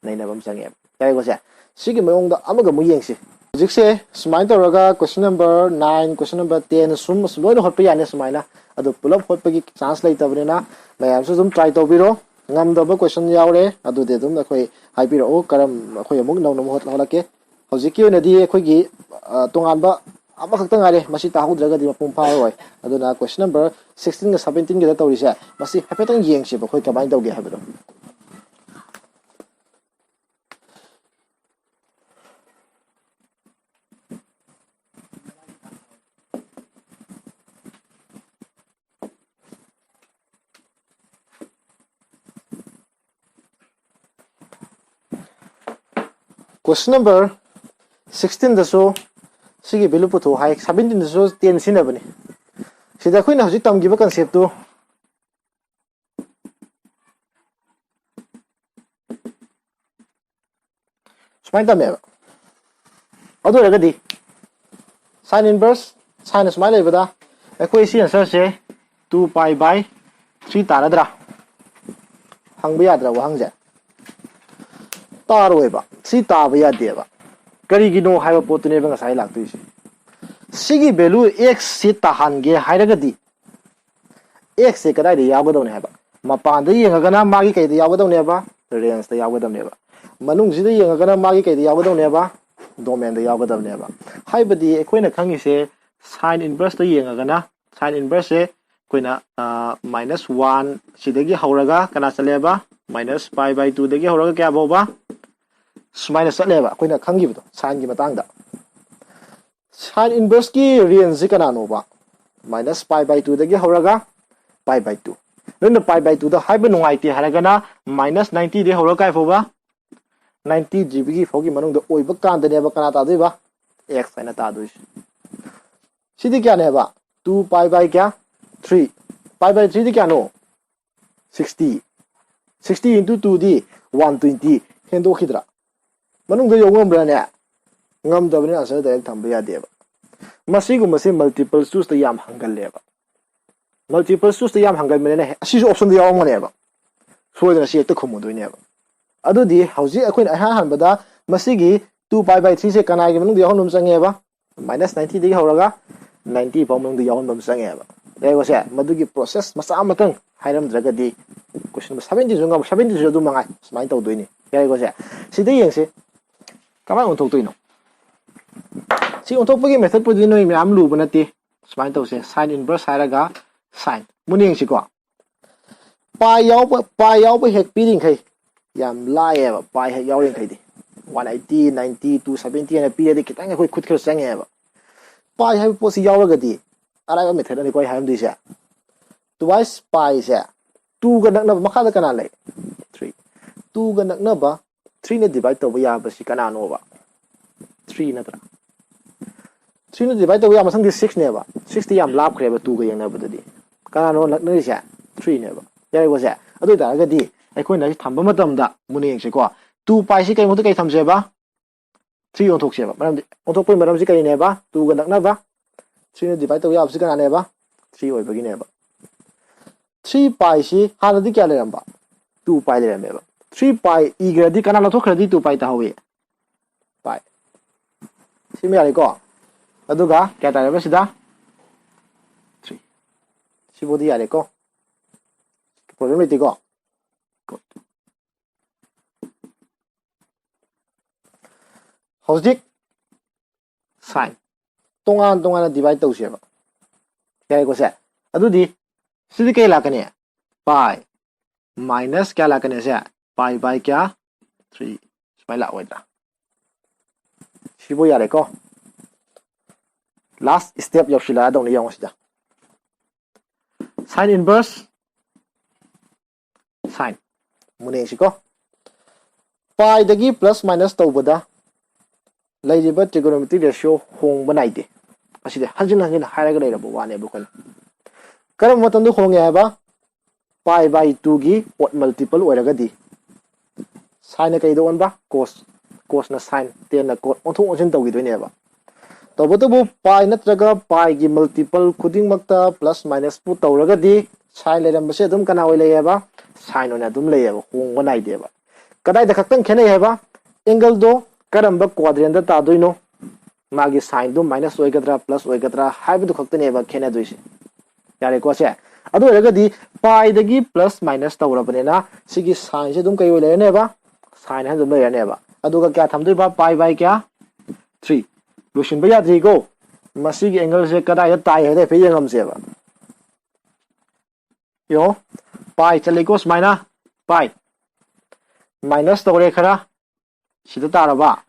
ꯅꯩꯅꯕ ꯑꯃ ꯆꯪꯉꯦꯕ꯫ ꯌꯥꯔꯦꯀꯣ ꯁꯦ? ꯁꯤꯒꯤ ꯃꯑꯣꯡꯗ ꯑꯃꯒ ꯑꯃꯨꯛ ꯌꯦꯡꯁꯤ꯫ ꯍꯧꯖꯤꯛꯁꯦ ꯁꯨꯃꯥꯏꯅ ꯇꯧꯔꯒ question number nine, question number ten ꯁꯨꯝ ꯂꯣꯏꯅ ꯍꯣꯠꯄ ꯌꯥꯅꯤ ꯁꯨꯃꯥꯏꯅ꯫ ꯑꯗꯨ ꯄꯨꯂꯞ ꯍꯣꯠꯄꯒꯤ chance ꯂꯩꯇꯕꯅꯤꯅ ꯃꯌꯥꯝꯁꯨ ꯑꯗꯨꯝ try ꯇꯧꯕꯤꯔꯣ꯫ ꯉꯝꯗꯕ question ꯌꯥꯎꯔꯦ, ꯑꯗꯨꯗꯤ ꯑꯗꯨꯝ ꯑꯩꯈꯣꯏ ꯍꯥꯏꯕꯤꯔꯛꯑꯣ, ꯀꯔꯝ ꯑꯩꯈꯣꯏ ꯑꯃꯨꯛ ꯅꯧꯅ ꯑꯃꯨꯛ ꯍꯣꯠ-, ꯍꯣꯠꯂꯛꯀꯦ꯫ ꯍꯧꯖꯤꯛꯀꯤ ꯑꯣꯏꯅꯗꯤ ꯑꯩꯈꯣꯏꯒꯤ, ꯑ, ꯇꯣꯉꯥꯟꯕ ꯑꯃꯈꯛꯇ ꯉꯥꯏꯔꯦ, ꯃꯁꯤ ꯇꯥꯍꯧꯗ꯭ꯔꯒꯗꯤ ꯃꯄꯨꯡ ꯐꯥꯔꯣꯏ꯫ ꯑꯗꯨꯅ question number sixteen ꯒ seventeen ꯒꯗ ꯇꯧꯔꯤꯁꯦ, ꯃꯁꯤ ꯍꯥꯏꯐꯦꯠꯇꯪ ꯌꯦꯡꯁꯦꯕ ꯑꯩꯈꯣꯏ ꯀꯃꯥꯏꯅ ꯇꯧꯒꯦ ꯍꯥꯏꯕꯗꯣ꯫ Question number sixteen ꯗꯁꯨ ꯁꯤꯒꯤ value ꯄꯨꯊꯣꯛꯑꯣ ꯍꯥꯏ, seventeen ꯗꯁꯨ ten ꯁꯤꯖꯤꯟꯅꯕꯅꯤ꯫ ꯁꯤꯗ ꯑꯩꯈꯣꯏꯅ ꯍꯧꯖꯤꯛ ꯇꯝꯈꯤꯕ concept ꯇꯨ ꯁꯨꯃꯥꯏꯅ ꯇꯝꯃꯦꯕ꯫ ꯑꯗꯨ ꯑꯣꯏꯔꯒꯗꯤ sine inverse, sine ꯁꯨꯃꯥꯏꯅ ꯂꯩꯕꯗ ꯑꯩꯈꯣꯏ ꯁꯤ answer say two pi by three ꯇꯥꯔꯗ꯭ꯔꯥ? ꯍꯪꯕ ꯌꯥꯗ꯭ꯔꯥ ꯋꯥꯍꯪꯁꯦ? ꯇꯥꯔꯣꯏꯕ꯫ ꯁꯤ ꯇꯥꯕ ꯌꯥꯗꯦꯕ꯫ ꯀꯔꯤꯒꯤꯅꯣ ꯍꯥꯏꯕ ꯄꯣꯠꯇꯨꯅꯦꯕ ꯉꯁꯥꯏ ꯂꯥꯛꯇꯣꯏꯁꯦ꯫ ꯁꯤꯒꯤ value x ꯁꯤ ꯇꯥꯍꯟꯒꯦ ꯍꯥꯏꯔꯒꯗꯤ x ꯁꯦ ꯀꯗꯥꯏꯗ ꯌꯥꯎꯒꯗꯧꯅꯦ ꯍꯥꯏꯕ? ꯃꯄꯥꯟꯗ ꯌꯦꯡꯉꯒꯅ ꯃꯥꯒꯤ ꯀꯩꯗ ꯌꯥꯎꯒꯗꯧꯅꯦꯕ? Range ꯇ ꯌꯥꯎꯒꯗꯧꯅꯦꯕ꯫ ꯃꯅꯨꯡꯁꯤꯗ ꯌꯦꯡꯉꯒꯅ ꯃꯥꯒꯤ ꯀꯩꯗ ꯌꯥꯎꯒꯗꯧꯅꯦꯕ? Domain ꯗ ꯌꯥꯎꯒꯗꯧꯅꯦꯕ꯫ ꯍꯥꯏꯕꯗꯤ ꯑꯩꯈꯣꯏꯅ ꯈꯪꯉꯤꯁꯦ sine inverse ꯇ ꯌꯦꯡꯉꯒꯅ, sine inverse ꯁꯦ ꯑꯩꯈꯣꯏꯅ minus one ꯁꯤꯗꯒꯤ ꯍꯧꯔꯒ ꯀꯅꯥ ꯆꯠꯂꯦꯕ? Minus pi by two ꯗꯒꯤ ꯍꯧꯔꯒ ꯀꯌꯥ ꯐꯥꯎꯕ? ꯁꯨꯃꯥꯏꯅ ꯆꯠꯂꯦꯕ ꯑꯩꯈꯣꯏꯅ ꯈꯪꯈꯤꯕꯗꯣ sine ꯒꯤ ꯃꯇꯥꯡꯗ꯫ Sine inverse ꯀꯤ range ꯁꯤ ꯀꯅꯥꯅꯣꯕ? Minus pi by two ꯗꯒꯤ ꯍꯧꯔꯒ pi by two꯫ ꯅꯣꯏꯅ pi by two ꯗ ꯍꯥꯏꯕ ꯅꯨꯡꯉꯥꯏꯇꯦ ꯍꯥꯏꯔꯒꯅ minus ninety ꯗꯒꯤ ꯍꯧꯔꯒ ꯀꯥꯏ ꯐꯥꯎꯕ? Ninety degree ꯐꯥꯎꯒꯤ ꯃꯅꯨꯡꯗ ꯑꯣꯏꯕ ꯀꯥꯟꯗꯅꯦꯕ ꯀꯅꯥ ꯇꯥꯗꯣꯏꯕ? X ꯍꯥꯏꯅ ꯇꯥꯗꯣꯏꯁꯦ꯫ ꯁꯤꯗꯤ ꯀꯌꯥꯅꯦꯕ? Two pi by ꯀꯌꯥ? Three꯫ Pi by three ꯗꯤ ꯀꯌꯥꯅꯣ? Sixty꯫ Sixty into two ꯗꯤ one twenty꯫ ꯍꯦꯟꯗꯣꯛꯈꯤꯗ꯭ꯔꯥ? ꯃꯅꯨꯡꯗ ꯌꯧ ꯉꯝꯕ꯭ꯔꯥꯅꯦ? ꯉꯝꯗꯕꯅꯤꯅ answer direct ꯊꯝꯕ ꯌꯥꯗꯦꯕ꯫ ꯃꯁꯤꯒꯨꯝꯕꯁꯦ multiple choice ꯇ ꯌꯥꯝ ꯍꯪꯒꯜꯂꯦꯕ꯫ Multiple choice ꯇ ꯌꯥꯝ ꯍꯪꯒꯟꯕꯅꯤꯅ ꯑꯁꯤꯁꯨ option ꯗ ꯌꯥꯎꯔꯝꯒꯅꯦꯕ꯫ ꯁꯣꯏꯗꯅ ꯁꯤ ꯍꯦꯛꯇ ꯈꯨꯝꯃꯨꯗꯣꯏꯅꯦꯕ꯫ ꯑꯗꯨꯗꯤ ꯍꯧꯖꯤꯛ ꯑꯩꯈꯣꯏꯅ ꯏꯍꯥꯟ ꯍꯥꯟꯕꯗ ꯃꯁꯤꯒꯤ two pi by three ꯁꯦ ꯀꯅꯥꯒꯤ ꯃꯅꯨꯡꯗ ꯌꯥꯎꯍꯟꯕ ꯑꯃ ꯆꯪꯉꯦꯕ? Minus ninety ꯗꯒꯤ ꯍꯧꯔꯒ ninety ꯐꯥꯎ ꯃꯅꯨꯡꯗ ꯌꯥꯎꯍꯟꯕ ꯑꯃ ꯆꯪꯉꯦꯕ꯫ ꯌꯥꯏꯀꯣ ꯁꯦ? ꯃꯗꯨꯒꯤ process ꯃꯆꯥ ꯑꯃꯇꯪ ꯍꯥꯏꯔꯝꯗ꯭ꯔꯒꯗꯤ question seventy ꯁꯨ ꯉꯝ-, seventy ꯁꯨ ꯑꯗꯨ ꯃꯉꯥꯏ ꯁꯨꯃꯥꯏꯅ ꯇꯧꯗꯣꯏꯅꯤ꯫ ꯌꯥꯏꯀꯣ ꯁꯦ? ꯁꯤꯗ ꯌꯦꯡꯁꯤ꯫ ꯀꯃꯥꯏꯅ ꯑꯣꯟꯊꯣꯛꯇꯣꯏꯅꯣ? ꯁꯤ ꯑꯣꯟꯊꯣꯛꯄꯒꯤ method ꯄꯨꯗꯤ ꯅꯣꯏ ꯃꯌꯥꯝ ꯂꯨꯕ ꯅꯠꯇꯦ꯫ ꯁꯨꯃꯥꯏꯅ ꯇꯧꯁꯦ꯫ Sine inverse ꯍꯥꯏꯔꯒ sine꯫ ꯃꯨꯟꯅ ꯌꯦꯡꯁꯤꯀꯣ꯫ Pi ꯌꯥꯎꯕ, pi ꯌꯥꯎꯕ ꯍꯦꯛ ꯄꯤꯔꯤꯈꯩ ꯌꯥꯝ ꯂꯥꯏꯌꯦꯕ꯫ Pi ꯍꯦꯛ ꯌꯥꯎꯔꯤꯈꯩꯗꯤ one eighty, ninety, two seventy ꯍꯥꯏꯅ ꯄꯤꯔꯗꯤ ꯈꯤꯇꯪ ꯑꯩꯈꯣꯏ ꯈꯨꯠ ꯈꯔ ꯆꯪꯉꯦꯕ꯫ Pi ꯍꯥꯏꯕ ꯄꯣꯠꯁꯤ ꯌꯥꯎꯔꯒꯗꯤ ꯑꯔꯥꯏꯕ method ꯑꯅꯤꯀꯣ ꯑꯩ ꯍꯥꯏꯔꯝꯗꯣꯏꯁꯦ꯫ Twice pi ꯁꯦ two ꯒ ꯅꯛꯅꯕ ꯃꯈꯥꯗ ꯀꯅꯥ ꯂꯩ? Three꯫ Two ꯒ ꯅꯛꯅꯕ three ꯅ divide ꯇꯧꯕ ꯌꯥꯕꯁꯤ ꯀꯅꯥꯅꯣꯕ? Three ꯅꯠꯇ꯭ꯔꯥ? Three ꯅ divide ꯇꯧꯕ ꯌꯥꯕ ꯃꯊꯪꯗꯤ six ꯅꯦꯕ꯫ Six ꯇꯤ ꯌꯥꯝ ꯂꯥꯞꯈ꯭ꯔꯦꯕ two ꯒ ꯌꯦꯡꯅꯕꯗꯗꯤ꯫ ꯀꯅꯥꯅꯣ ꯅꯛꯅꯔꯤꯁꯦ? Three ꯅꯦꯕ꯫ ꯌꯥꯔꯦꯀꯣ ꯁꯦ? ꯑꯗꯨ ꯑꯣꯏꯇꯥꯔꯒꯗꯤ ꯑꯩꯈꯣꯏꯅ ꯁꯤ ꯊꯝꯕ ꯃꯇꯝꯗ ꯃꯨꯟꯅ ꯌꯦꯡꯁꯤꯀꯣ꯫ Two pi ꯁꯤ ꯀꯩ ꯃꯍꯨꯠꯇ ꯀꯩ ꯊꯝꯁꯦꯕ? Three ꯑꯣꯟꯊꯣꯛꯁꯦꯕ꯫ ꯃꯔꯝꯗꯤ ꯑꯣꯟꯊꯣꯛꯄꯒꯤ ꯃꯔꯝꯁꯤ ꯀꯔꯤꯅꯦꯕ? Two ꯒ ꯅꯛꯅꯕ three ꯅ divide ꯇꯧꯕ ꯌꯥꯕꯁꯤ ꯀꯅꯥꯅꯦꯕ? Three ꯑꯣꯏꯕꯒꯤꯅꯦꯕ꯫ Three pi ꯁꯤ ꯍꯥꯟꯅꯗꯤ ꯀꯌꯥ ꯂꯩꯔꯝꯕ? Two pi ꯂꯩꯔꯝꯃꯦꯕ꯫ Three pi ꯏꯈ꯭ꯔꯗꯤ ꯀꯅꯥ ꯂꯧꯊꯣꯛꯈ꯭ꯔꯗꯤ two pi ꯇꯥꯍꯧꯏ? Pi꯫ ꯁꯤꯃ ꯌꯥꯔꯦꯀꯣ꯫ ꯑꯗꯨꯒ ꯀꯌꯥ ꯇꯥꯔꯦꯕ ꯁꯤꯗ? Three꯫ ꯁꯤꯕꯨꯗꯤ ꯌꯥꯔꯦꯀꯣ, problem ꯂꯩꯇꯦꯀꯣ꯫ ꯍꯧꯖꯤꯛ sine ꯇꯣꯉꯥꯟ ꯇꯣꯉꯥꯟꯅ divide ꯇꯧꯁꯦꯕ꯫ ꯌꯥꯏꯀꯣ ꯁꯦ? ꯑꯗꯨꯗꯤ ꯁꯤꯗꯤ ꯀꯩ ꯂꯥꯛꯀꯅꯤ? Pi minus ꯀꯌꯥ ꯂꯥꯛꯀꯅꯤ ꯁꯦ? Pi by ꯀꯌꯥ? Three꯫ ꯁꯨꯃꯥꯏꯅ ꯂꯥꯛꯑꯣꯏꯗ꯭ꯔꯥ? ꯁꯤꯕꯨ ꯌꯥꯔꯦꯀꯣ꯫ Last step ꯌꯧꯁꯤꯜꯂꯛꯑꯗꯧꯅꯤ, ꯌꯦꯡꯉꯣ ꯁꯤꯗ꯫ Sine inverse sine꯫ ꯃꯨꯟꯅ ꯌꯦꯡꯁꯤꯀꯣ꯫ Piꯗꯒꯤ plus minus ꯇꯧꯕꯗ ꯂꯩꯔꯤꯕ trigonometric ratio ꯍꯣꯡꯕ ꯅꯥꯏꯗꯦ꯫ ꯑꯁꯤꯗꯤ ꯍꯟꯖꯤꯟ ꯍꯟꯖꯤꯟ ꯍꯥꯏꯔꯒ ꯂꯩꯔꯕ ꯋꯥꯅꯦꯕ ꯑꯩꯈꯣꯏꯅ꯫ ꯀꯔꯝꯕ ꯃꯇꯝꯗ ꯍꯣꯡꯉꯦ ꯍꯥꯏꯕ? Pi by twoꯒꯤ odd multiple ꯑꯣꯏꯔꯒꯗꯤ sineꯅ ꯀꯩꯗ ꯑꯣꯟꯕ? Cos꯫ Cosꯅ sine, tanꯅ cot, ꯑꯣꯟꯊꯣꯛ ꯑꯣꯟꯁꯤꯟ ꯇꯧꯈꯤꯗꯣꯏꯅꯦꯕ꯫ ꯇꯧꯕꯇꯕꯨ pi ꯅꯠꯇ꯭ꯔꯒ piꯒꯤ multiple ꯈꯨꯗꯤꯡꯃꯛꯇ plus minusꯄꯨ ꯇꯧꯔꯒꯗꯤ sine ꯂꯩꯔꯝꯕꯁꯦ ꯑꯗꯨꯝ ꯀꯅꯥ ꯑꯣꯏ ꯂꯩꯌꯦꯕ? Sine ꯑꯣꯏꯅ ꯑꯗꯨꯝ ꯂꯩꯌꯦꯕ, ꯍꯣꯡꯕ ꯅꯥꯏꯗꯦꯕ꯫ ꯀꯗꯥꯏꯗ ꯈꯛꯇꯪ ꯈꯦꯠꯅꯩ ꯍꯥꯏꯕ? Angleꯗꯣ ꯀꯔꯝꯕ quadrantꯗ ꯇꯥꯗꯣꯏꯅꯣ, ꯃꯥꯒꯤ sineꯗꯣ minus ꯑꯣꯏꯒꯗ꯭ꯔꯥ plus ꯑꯣꯏꯒꯗ꯭ꯔꯥ ꯍꯥꯏꯕꯗꯨ ꯈꯛꯇꯅꯦꯕ ꯈꯦꯠꯅꯗꯣꯏꯁꯦ꯫ ꯌꯥꯔꯦꯀꯣ ꯁꯦ? ꯑꯗꯨ ꯑꯣꯏꯔꯒꯗꯤ piꯗꯒꯤ plus minus ꯇꯧꯔꯕꯅꯤꯅ ꯁꯤꯒꯤ sineꯁꯦ ꯑꯗꯨꯝ ꯀꯩ ꯑꯣꯏ ꯂꯩꯔꯅꯦꯕ? Sine ꯍꯥꯏꯅ ꯑꯗꯨꯝ ꯂꯩꯔꯅꯦꯕ꯫ ꯑꯗꯨꯒ ꯀꯌꯥ ꯊꯝꯗꯣꯏꯕ? Pi by ꯀꯌꯥ? Three꯫ ꯂꯣꯏꯁꯤꯟꯕ ꯌꯥꯗ꯭ꯔꯤꯀꯣ꯫ ꯃꯁꯤꯒꯤ angleꯁꯦ ꯀꯗꯥꯏꯗ ꯇꯥꯏ ꯍꯥꯏꯗ ꯍꯥꯏꯐꯦꯠ ꯌꯦꯡꯉꯝꯁꯦꯕ꯫ ꯌꯦꯡꯉꯣ, pi ꯆꯠꯂꯤꯀꯣ ꯁꯨꯃꯥꯏꯅ, pi minus ꯇꯧꯔꯦ ꯈꯔ, ꯁꯤꯗ ꯇꯥꯔꯕ?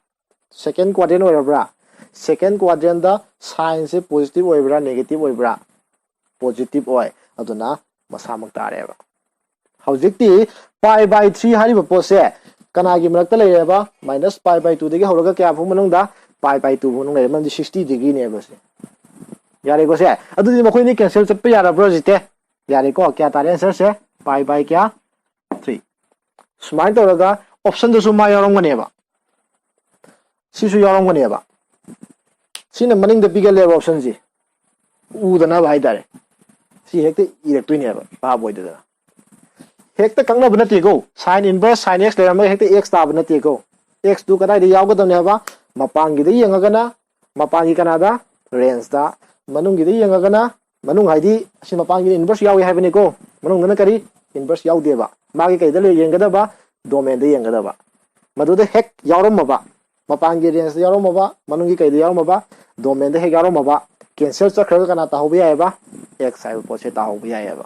Second quadrant ꯑꯣꯏꯔꯕ꯭ꯔꯥ? Second quadrantꯗ sineꯁꯦ positive ꯑꯣꯏꯕ꯭ꯔꯥ negative ꯑꯣꯏꯕ꯭ꯔꯥ? Positive ꯑꯣꯏ꯫ ꯑꯗꯨꯅ ꯃꯁꯥꯃꯛ ꯇꯥꯔꯦꯕ꯫ ꯍꯧꯖꯤꯛꯇꯤ pi by three ꯍꯥꯏꯔꯤꯕ ꯄꯣꯠꯁꯦ ꯀꯅꯥꯒꯤ ꯃꯔꯛꯇ ꯂꯩꯔꯦꯕ? Minus pi by twoꯗꯒꯤ ꯍꯧꯔꯒ ꯀꯌꯥ ꯐꯥꯎ ꯃꯅꯨꯡꯗ? Pi by two ꯐꯥꯎ ꯃꯅꯨꯡ ꯂꯩꯔꯦ, ꯃꯔꯝꯗꯤ sixty degreeꯅꯦꯕ ꯁꯦ꯫ ꯌꯥꯔꯦꯀꯣ ꯁꯦ? ꯑꯗꯨꯗꯤ ꯃꯈꯣꯏꯅꯤ cancel ꯆꯠꯄ ꯌꯥꯔꯕ꯭ꯔꯣ ꯍꯧꯖꯤꯛꯇꯤ? ꯌꯥꯔꯦꯀꯣ꯫ ꯀꯌꯥ ꯇꯥꯔꯦ answerꯁꯦ? Pi by ꯀꯌꯥ? Three꯫ ꯁꯨꯃꯥꯏꯅ ꯇꯧꯔꯒ optionꯗꯁꯨ ꯃꯥ ꯌꯥꯎꯔꯝꯒꯅꯦꯕ, ꯁꯤꯁꯨ ꯌꯥꯎꯔꯝꯒꯅꯦꯕ꯫ ꯁꯤꯅ ꯃꯅꯤꯡꯗ ꯄꯤꯒꯜꯂꯦꯕ optionꯁꯤ, ꯎꯗꯅꯕ ꯍꯥꯏꯇꯥꯔꯦ꯫ ꯁꯤ ꯍꯦꯛꯇ ꯏꯔꯛꯇꯣꯏꯅꯦꯕ, ꯚꯥꯞ ꯑꯣꯏꯗꯗꯅ꯫ ꯍꯦꯛꯇ ꯀꯛꯅꯕ ꯅꯠꯇꯦꯀꯣ, sine inverse sine x ꯂꯩꯔꯝꯃꯒ ꯍꯦꯛꯇ x ꯇꯥꯕ ꯅꯠꯇꯦꯀꯣ꯫ ꯑꯦꯛꯁꯇꯨ ꯀꯗꯥꯏꯗ ꯌꯥꯎꯒꯗꯕꯅꯦ ꯍꯥꯏꯕ? ꯃꯄꯥꯟꯒꯤꯗ ꯌꯦꯡꯉꯒꯅ ꯃꯄꯥꯟꯒꯤ ꯀꯅꯥꯗ? ꯔꯦꯟꯖꯇ꯫ ꯃꯅꯨꯡꯒꯤꯗ ꯌꯦꯡꯉꯒꯅ, ꯃꯅꯨꯡ ꯍꯥꯏꯗꯤ ꯑꯁꯤ ꯃꯄꯥꯟꯒꯤꯗ ꯏꯟꯚꯔꯁ ꯌꯥꯎꯏ ꯍꯥꯏꯕꯅꯤꯀꯣ꯫ ꯃꯅꯨꯡꯗꯅ ꯀꯔꯤ? ꯏꯟꯚꯔꯁ ꯌꯥꯎꯗꯦꯕ꯫ ꯃꯥꯒꯤ ꯀꯩꯗ ꯂꯩ ꯌꯦꯡꯒꯗꯕ? ꯗꯣꯃꯦꯟꯗ ꯌꯦꯡꯒꯗꯕ꯫ ꯃꯗꯨꯗ ꯍꯦꯛ ꯌꯥꯎꯔꯝꯃꯕ, ꯃꯄꯥꯟꯒꯤ ꯔꯦꯟꯖꯇ ꯌꯥꯎꯔꯝꯃꯕ, ꯃꯅꯨꯡꯒꯤ ꯀꯩꯗ ꯌꯥꯎꯔꯝꯃꯕ, ꯗꯣꯃꯦꯟꯗ ꯍꯦꯛ ꯌꯥꯎꯔꯝꯃꯕ, ꯀꯦꯟꯁꯦꯜ ꯆꯠꯈ꯭ꯔꯒ ꯀꯅꯥ ꯇꯥꯍꯧꯕ ꯌꯥꯏꯑꯕ? ꯑꯦꯛꯁ ꯍꯥꯏꯕ ꯄꯣꯠꯁꯦ ꯇꯥꯍꯧꯕ ꯌꯥꯏꯑꯕ꯫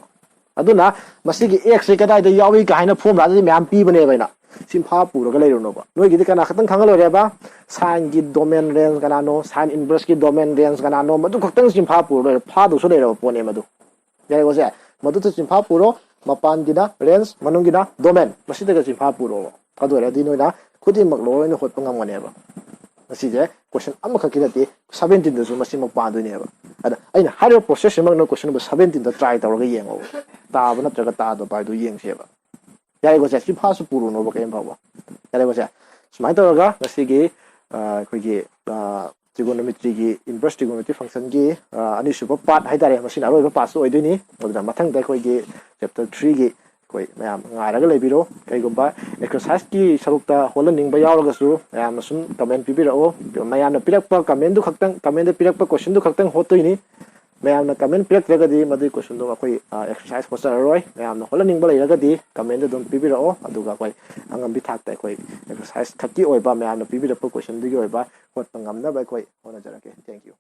ꯑꯗꯨꯅ ꯃꯁꯤꯒꯤ ꯑꯦꯛꯁꯁꯦ ꯀꯗꯥꯏꯗ ꯌꯥꯎꯏ ꯀꯥꯏꯅ ꯐꯣꯔꯃꯨꯂꯥꯗꯗꯤ ꯃꯌꯥꯝ ꯄꯤꯕꯅꯦꯕ ꯑꯩꯅ꯫ ꯆꯤꯟꯐꯥ ꯄꯨꯔꯒ ꯂꯩꯔꯨꯅꯣꯕ꯫ ꯅꯣꯏꯒꯤꯗꯤ ꯀꯅꯥ ꯈꯛꯇꯪ ꯈꯪꯉ ꯂꯣꯏꯔꯦꯕ? ꯁꯥꯏꯟꯒꯤ ꯗꯣꯃꯦꯟ ꯔꯦꯟꯖ ꯀꯅꯥꯅꯣ, ꯁꯥꯏꯟ ꯏꯟꯚꯔꯁꯀꯤ ꯗꯣꯃꯦꯟ ꯔꯦꯟꯖ ꯀꯅꯥꯅꯣ, ꯃꯗꯨ ꯈꯛꯇꯪ ꯆꯤꯟꯐꯥ ꯄꯨꯔ ꯂꯣꯏꯔꯦ꯫ ꯐꯥꯗꯧꯁꯨ ꯂꯩꯔꯕ ꯄꯣꯠꯅꯦ ꯃꯗꯨ꯫ ꯌꯥꯏꯀꯣ ꯁꯦ? ꯃꯗꯨꯗ ꯆꯤꯟꯐꯥ ꯄꯨꯔꯣ, ꯃꯄꯥꯟꯒꯤꯅ ꯔꯦꯟꯖ, ꯃꯅꯨꯡꯒꯤꯅ ꯗꯣꯃꯦꯟ, ꯃꯁꯤꯗꯒ ꯆꯤꯟꯐꯥ ꯄꯨꯔꯣ꯫ ꯑꯗꯨ ꯑꯣꯏꯔꯗꯤ ꯅꯣꯏꯅ ꯈꯨꯗꯤꯡꯃꯛ ꯂꯣꯏꯅ ꯍꯣꯠꯄ ꯉꯝꯒꯅꯦꯕ꯫ ꯃꯁꯤꯁꯦ ꯀꯣꯏꯁꯟ ꯑꯃꯈꯛꯀꯤ ꯅꯠꯇꯦ, ꯁꯕꯦꯟꯇꯤꯟꯗꯁꯨ ꯃꯁꯤꯃꯛ ꯄꯥꯟꯗꯣꯏꯅꯦꯕ꯫ ꯑꯗ ꯑꯩꯅ ꯍꯥꯏꯔꯤꯕ ꯄ꯭ꯔꯣꯁꯦꯁꯁꯤꯃꯛ ꯅꯣꯏ ꯀꯣꯏꯁꯟ ꯅꯝꯕꯔ ꯁꯕꯦꯟꯇꯤꯟꯗ ꯇ꯭ꯔꯥꯏ ꯇꯧꯔꯒ ꯌꯦꯡꯉꯣ, ꯇꯥꯕ ꯅꯠꯇ꯭ꯔꯒ ꯇꯥꯗꯕ ꯍꯥꯏꯗꯣ ꯌꯦꯡꯁꯦꯕ꯫ ꯌꯥꯏꯀꯣ ꯁꯦ? ꯆꯤꯟꯐꯥꯁꯨ ꯄꯨꯔꯨꯅꯣꯕ ꯀꯔꯤꯝ ꯐꯥꯎꯕ꯫ ꯌꯥꯏꯀꯣ ꯁꯦ? ꯁꯨꯃꯥꯏꯅ ꯇꯧꯔꯒ ꯉꯁꯤꯒꯤ, ꯑ, ꯑꯩꯈꯣꯏꯒꯤ, ꯑ, ꯇ꯭ꯔꯤꯒꯣꯅꯣꯃꯤꯇ꯭ꯔꯤꯒꯤ ꯏꯟꯚꯔꯁ ꯇ꯭ꯔꯤꯒꯣꯅꯣꯃꯤꯇ꯭ꯔꯤ ꯐꯪꯁꯟꯒꯤ, ꯑ, ꯑꯅꯤꯁꯨꯕ ꯄꯥꯔꯠ ꯍꯥꯏꯇꯥꯔꯦ, ꯃꯁꯤꯅ ꯑꯔꯣꯏꯕ ꯄꯥꯔꯠꯁꯨ ꯑꯣꯏꯗꯣꯏꯅꯤ꯫ ꯑꯗꯨꯅ ꯃꯊꯪꯗ ꯑꯩꯈꯣꯏꯒꯤ ꯆꯦꯞꯇꯔ ꯊ꯭ꯔꯤꯒꯤ ꯑꯩꯈꯣꯏ ꯃꯌꯥꯝ ꯉꯥꯏꯔꯒ ꯂꯩꯕꯤꯔꯣ꯫ ꯀꯩꯒꯨꯝꯕ ꯑꯦꯛꯁꯔꯁꯥꯏꯁꯀꯤ ꯁꯔꯨꯛꯇ ꯍꯣꯠꯍꯟꯅꯤꯡꯕ ꯌꯥꯎꯔꯒꯁꯨ ꯃꯌꯥꯝꯅ ꯁꯨꯝ ꯀꯃꯦꯟ ꯄꯤꯕꯤꯔꯛꯑꯣ꯫ ꯃꯌꯥꯝꯅ ꯄꯤꯔꯛꯄ ꯀꯃꯦꯟꯗꯨ ꯈꯛꯇꯪ, ꯀꯃꯦꯟꯗ ꯄꯤꯔꯛꯄ ꯀꯣꯏꯁꯟꯗꯨ ꯈꯛꯇꯪ ꯍꯣꯠꯇꯣꯏꯅꯤ꯫ ꯃꯌꯥꯝꯅ ꯀꯃꯦꯟ ꯄꯤꯔꯛꯇ꯭ꯔꯒꯗꯤ ꯃꯗꯨꯒꯤ ꯀꯣꯏꯁꯟꯗꯣ ꯑꯩꯈꯣꯏ, ꯑ, ꯑꯦꯛꯁꯔꯁꯥꯏꯁ ꯍꯣꯠꯆꯔꯔꯣꯏ꯫ ꯃꯌꯥꯝꯅ ꯍꯣꯠꯍꯟꯅꯤꯡꯕ ꯂꯩꯔꯒꯗꯤ ꯀꯃꯦꯟꯗ ꯑꯗꯨꯝ ꯄꯤꯕꯤꯔꯛꯑꯣ, ꯑꯗꯨꯒ ꯑꯩꯈꯣꯏ ꯑꯉꯝꯕꯤ ꯊꯥꯛꯇ ꯑꯩꯈꯣꯏ ꯑꯦꯛꯁꯔꯁꯥꯏꯁ ꯈꯛꯀꯤ ꯑꯣꯏꯕ, ꯃꯌꯥꯝꯅ ꯄꯤꯕꯤꯔꯛꯄ ꯀꯣꯏꯁꯟꯗꯨꯒꯤ ꯑꯣꯏꯕ ꯍꯣꯠꯄ ꯉꯝꯅꯕ ꯑꯩꯈꯣꯏ ꯍꯣꯠꯅꯖꯔꯛꯀꯦ꯫ Thank you꯫